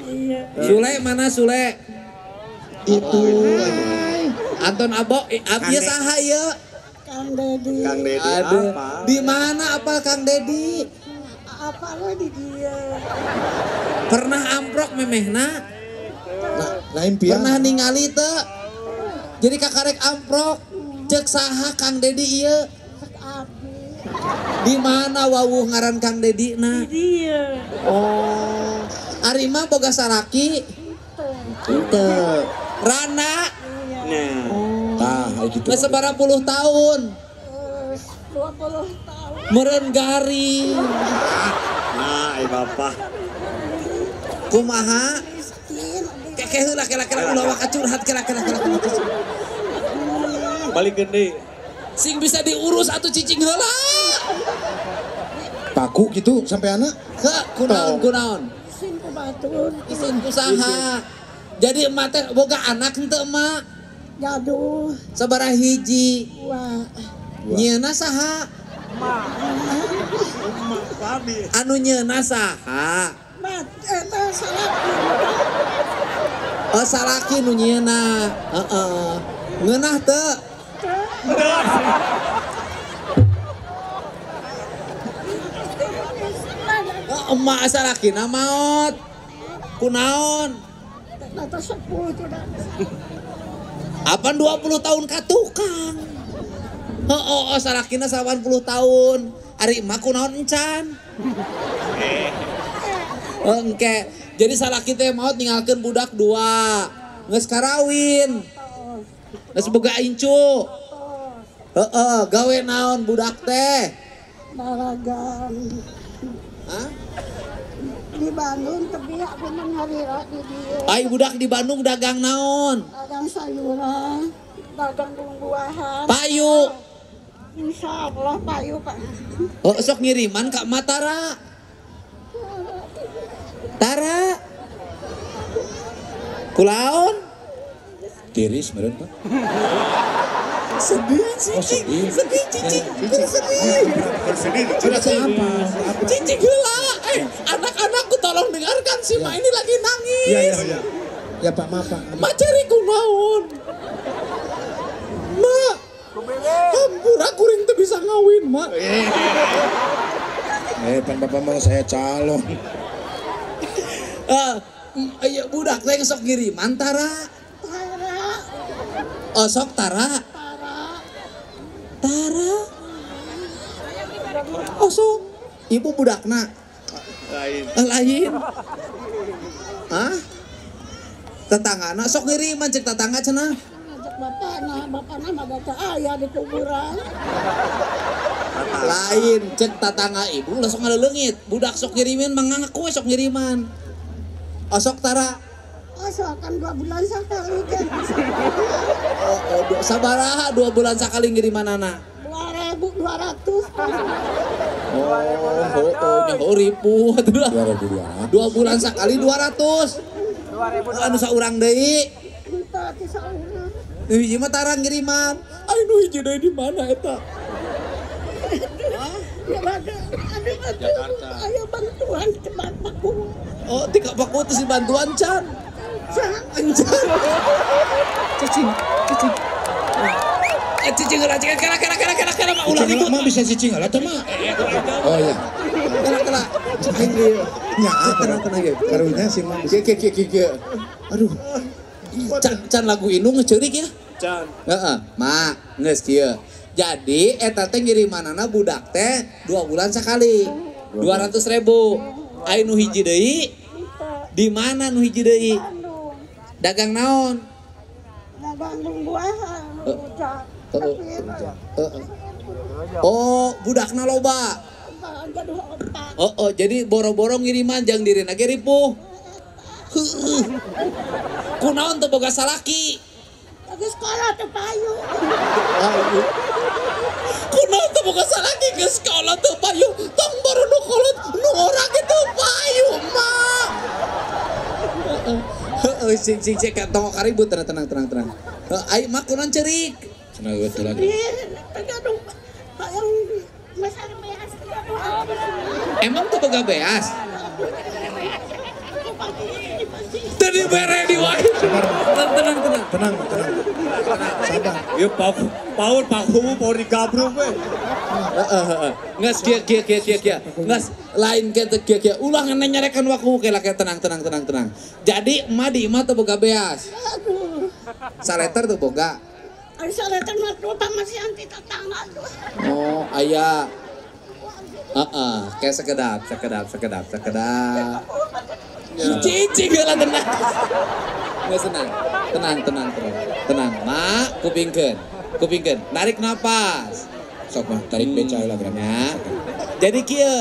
Iya. Sule mana Sule? Itu. Anton Abo, ieu saha ieu? Kang Dedi. Kang Dedi apa? Di mana apal Kang Dedi? Apa lo di dia? Pernah amprok memehna? Nah, impian. Pernah ningali teu? Jadi kakarek amprok. Cek saha Kang Dedi ieu? Di mana wawuh ngaran Kang Dedi na? Di dia. Oh. Ari mah boga salaki? Henteu. Rana? Nah. Oh. Tah, gitu. Geus sabaraha puluh tahun? 20 tahun. Meureun garing. Nah, ai bapak. Kumaha? Keke heula kela-kela ulah waka curhat kela-kela kela. Balikeun deui. Sing bisa diurus atuh cicing heula. Paku gitu sampai anak? Ke kunaon kunaon? Isin ku batur. Isin ku saha? Jadi emak teh boga anak henteu emak? Gaduh. Sabaraha hiji? Dua. Nyeuna saha? Anu nyeuna saha? Mat eta salaki. Oh salaki nu nyeuna. Heeh. Ngeunah teu? Oh, emak salakina maot. Kunaon? Apan 20 tahun ka tukang. Heeh, oh, salakina 80 tahun. Ari emak kunaon encan? Engke. Jadi salaki teh maot ninggalkeun budak 2. Geus karawin. Geus boga incu. Heeh, gawe naon budak teh? Dagang. Hah? Di Bandung tapi aku mengharira di dieu. Ai budak di Bandung dagang naon? Dagang sayuran, dagang buah-buahan. Payu. Insya Allah payu Pak. Oh, sok ngiriman ka Matara. Tara. Kulaon? Tiris meureun Pak. Sedih cicing, oh, sedih. Sedih cicing, sedih. Bersedih. Sudah apa? Cicing heula. Anak-anakku tolong dengarkan si Ma ini lagi nangis. Iya, iya, iya. Ya Pak, maaf Pak. Ma cari kunaon. Hampura kuring teu bisa ngawin, Mak. Pan bapak mau saya calon. Iya budak teh sok ngiriman tara. Tara. Oh sok tara. Tara. Oh sok ibu budakna. Lain. Lain. Hah? Tetanggana sok ngiriman cek tetangga cenah. Cek bapakna, bapakna mah da aya di kuburan. Lain cek tetangga ibu lah sok ngaleleungit. Budak sok ngiriman mangangaku sok ngiriman. Osok tara. Osok kan 2 bulan sekali kan. Oh, sabaraha 2 bulan sekali ngirimanana? 2.200. Oh, ribu. 2.200. 2 bulan sekali 200. 2.200. Anu saurang deui. Henteu teh saurang. Nu hiji mah tara ngiriman. Ai nu hiji deui di mana eta? Ya ada aya bantuan ke bapakku. Oh, tika baku teh si bantuan can. Can. Cicing, cicing. Cicing heula cicing kala kala kala kala kala mah ulah ribut. Mah bisa cicing heula teh mah. Oh iya. Kala kala. Aing ieu. Nya, tenang tenang ge. Karunya sih mah. Kieu kieu kieu kieu. Aduh. Can can lagu indung ngeceurik ya. Can. Heeh, mak geus kieu. Jadi eta teh ngirimanana budak teh 2 bulan sekali. 200.000. Ai nu hiji deui di mana nu hiji deui? Dagang naon? Dagang buah. Oh, budakna loba. Oh, jadi boro-boro ngiriman jang dirina ge ripuh. Heueuh. Kunaon teu boga salaki? Geus sekolah teu payu. Kunaon teu boga salaki geus sekolah teu payu. Tong baru nu kolot nu ora ge teu payu, Mak. Heeh, sing sing cek tong karibut tenang tenang tenang tenang. Ai mak kunaon ceurik? Cenah eueuh lagi. Emang tuh boga beas? Tadi bere di wae. Tenang tenang. Tenang tenang. Sabar. Ieu paur paku paur digabruk we. Heeh heeh. Geus kieu kieu kieu kieu kieu. Geus lain kieu teh kieu kieu. Ulah nyarekan waku ke laki tenang tenang tenang tenang. Jadi emak di imah teu boga beas. Saleter teu boga. Ari saleter mah masih anti tetangga tuh. Oh, aya. Heeh, kayak sekedap, sekedap, sekedap, sekedap. Cicing heula tenang. Nggak senang. Tenang, tenang, tenang. Tenang, Mak, kupingkeun. Kupingkeun. Narik napas. Sok mah tarik beca heula ya. Jadi kieu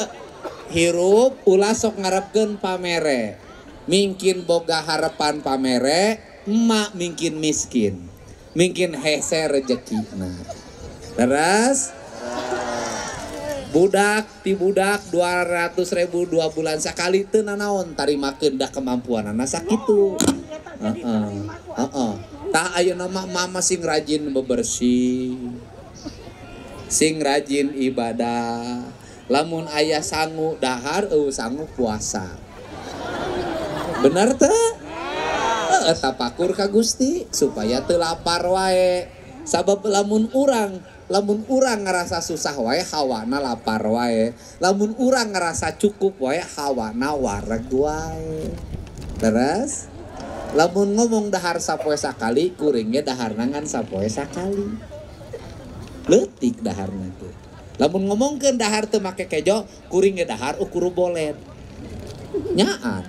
hirup ulah sok ngarepkeun pamere. Mingkin boga harapan pamere, emak mingkin miskin. Mingkin hese rejeki. Nah. Terus budak ti budak 200.000 2 bulan sekali teu nanaon tarimakeun dah kemampuanana sakitu. Heeh. Heeh. Tah ayeuna mah mama sing rajin bebersih. Sing rajin ibadah. Lamun aya sangu dahar eueuh sangu puasa. Bener teu? Heeh, tapakur ka Gusti supaya teu lapar wae. Sabab lamun urang ngerasa susah wae hawana lapar wae. Lamun urang ngerasa cukup wae hawana wareg wae. Terus lamun ngomong dahar sapoe sakali kuringnya dahar ngan sapoe sakali. Leutik daharna teh. Lamun ngomongkeun dahar teu make kejo kuringnya dahar ukur bolet. Nyaan.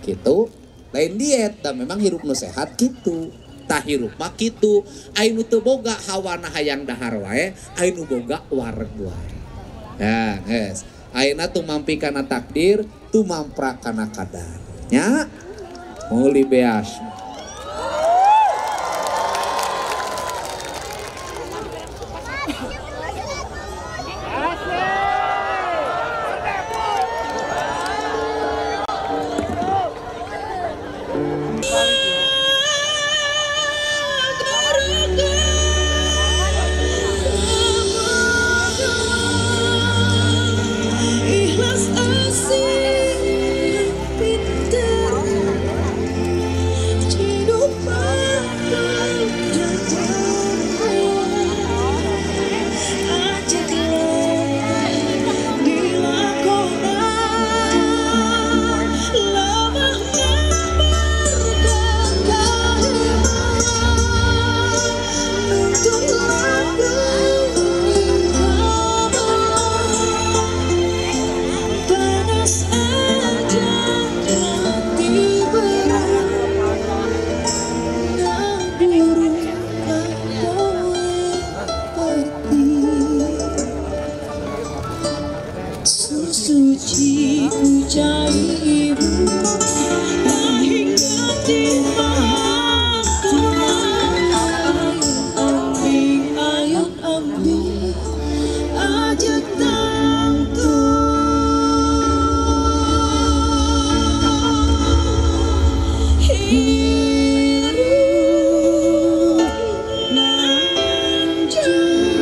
Gitu. Lain diet da memang hirup nu sehat gitu. Tah hirup mah kitu, ai nu teu boga hawana hayang dahar wae, ai nu boga wareg wae. Nah, geus. Ayeuna tumampi kana takdir, tumampra kana kadar. Nya? Meuli beas. Ikhlas asing pinter. Suci ku cai ibu hingga di ayun ayun ambil aja tangtu hirup nanjung.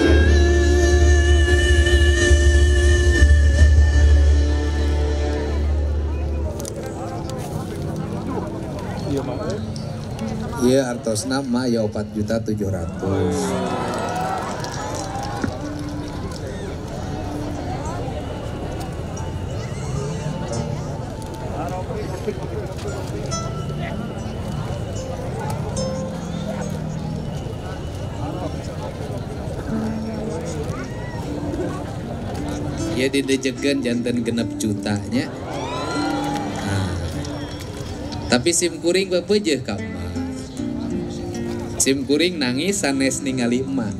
Iya artosna mah ya 4.700.000. Ya didejegan janten 6 jutanya. Nah, tapi sim kuring bepejeh ka emak. Sim kuring nangis sanes ningali emak.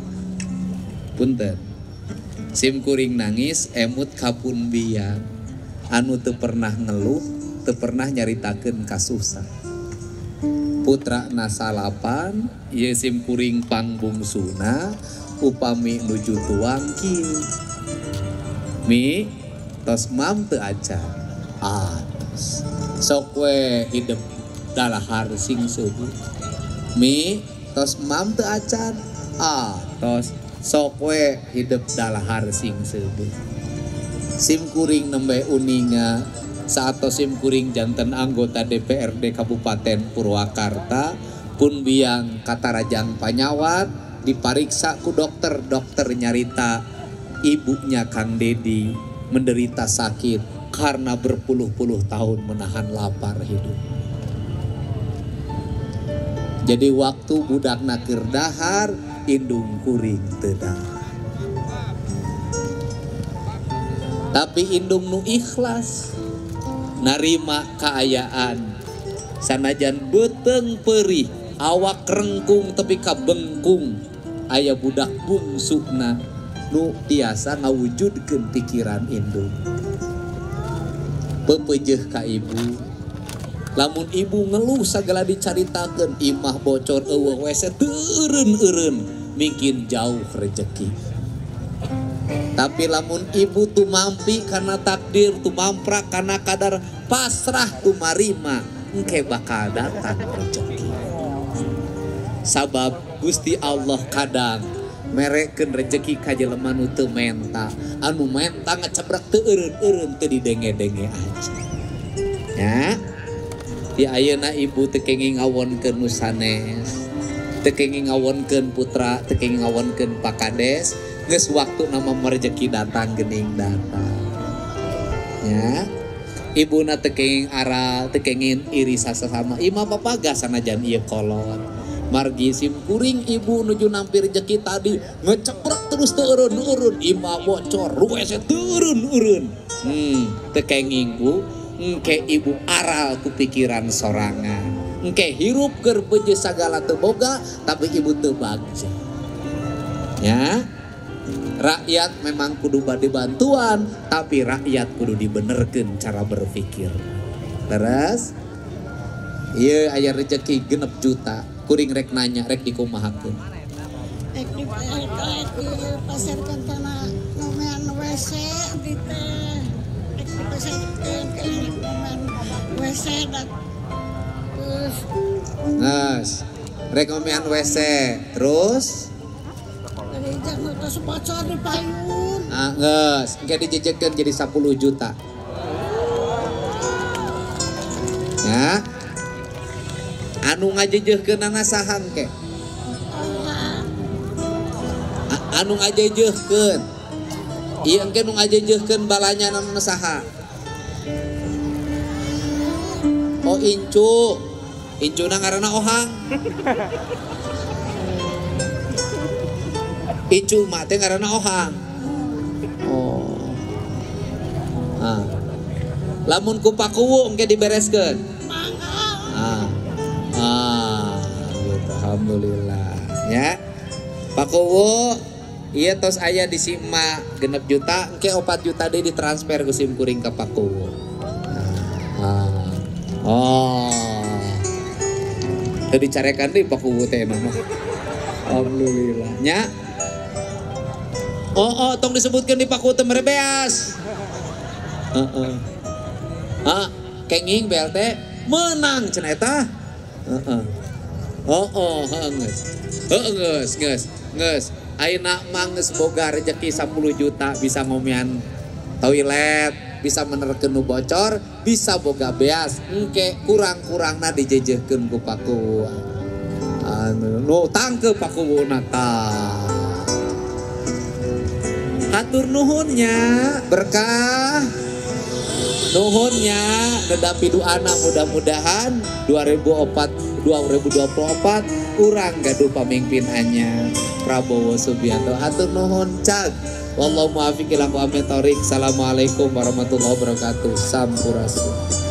Punten. Sim kuring nangis emut kapun biang anu teu pernah ngeluh, teu pernah nyaritakeun kasusah. Putra nasalapan ieu sim kuring pangbungsuna upami nuju tuang kieu. Mi tos mam teu acan. Atos. Sok we hidep dalahar sing seueuh. Mi tos mam teu acan. Atos. Sok we hidep dalahar sing seueuh. Sim kuring nembe uninga saatos sim kuring janten anggota DPRD Kabupaten Purwakarta pun biang katarajang panyawat dipariksa ku dokter, dokter nyarita ibunya Kang Dedi menderita sakit karena berpuluh-puluh tahun menahan lapar hidup. Jadi waktu budak keur dahar, indung kuring teu dahar. Tapi indung nu ikhlas narima kaayaan. Sanajan beuteung perih, awak rengkung tepi ka bengkung, aya budak bungsuna nu tiasa ngawujudkeun pikiran indung. Pepeujeuh ka ibu. Lamun ibu ngeluh sagala dicaritakeun, imah bocor eueuh WC teu eureun-eureun, mungkin jauh rejeki. Tapi lamun ibu tumampi karena takdir, tumamprak karena kadar, pasrah tumarima, engke bakal datang rejeki. Sabab Gusti Allah kadang merekeun rejeki ka jelema nu teu menta, anu menta ngecebrek teu eureun-eureun teu didenge-denge aja. Ya. Di ayeuna ibu teu kenging ngawonkeun nu sanes, teu kenging ngawonkeun putra, teu kenging ngawonkeun pakades, geus waktuna mah rejeki datang geuning datang. Ya. Ibuna teu kenging aral, teu kenging iri sasasama. Imah papaga sanajan ieu kolot. Margi sim kuring ibu nuju nampi rejeki tadi ngeceprek terus teu eureun-eureun, imah bocor, WC teu eureun-eureun. Teu kenging bu, engke ibu aral ku pikiran sorangan. Engke hirup keur beje sagala teu boga, tapi ibu teu bagja. Ya. Rakyat memang kudu bade bantuan, tapi rakyat kudu dibenerkeun cara berpikir. Terus ieu aya rejeki 6 juta. Kuring rek nanya, rek dikumahakeun. Rek dipasarkeun kana ngomean WC abdi teh. Rek dipasarkeun kana ngomean WC da terus. Geus, rek ngomean WC, terus dari jangan tos bocor di payun. Ah, geus, engke dijejekeun jadi 10 juta. Ya. Anu ngajejehkeunana saha engke? Anu ngajejehkeun. Ieu engke nu ngajejehkeun balanya nana saha? Oh incu. Incuna ngaranna Ohang. Incu mah teh ngaranna Ohang. Oh. Ah. Lamun ku pakuwu engke dibereskeun. Ah. Ah, gitu. Alhamdulillah ya. Pak Kuwu Ieu tos aya di si emak 6 juta, engke 4 juta deui ditransfer ku sim kuring ka Paku. Oh. Teu dicarekan deui Paku teh mah. Alhamdulillah nya. Oh, tong disebutkeun di Paku teh mere beas. Heeh. Ah, kenging BLT menang cenah eta. Heeh. Oh, heeh geus. Heeh geus, geus, geus. Ayeuna mah geus boga rejeki 10 juta bisa ngomean toilet, bisa menerkeun nu bocor, bisa boga beas. Engke kurang-kurangna dijejehkeun ku Paku. Anu nu tangkeup Paku tah. Hatur nuhunnya berkah. Nuhunnya nedapi duana mudah-mudahan 2024 urang gaduh pamimpin anyar Prabowo Subianto. Hatur nuhun cag. Wallahu muwaffiq ila aqwamit thoriq. Assalamualaikum warahmatullahi wabarakatuh. Sampurasun.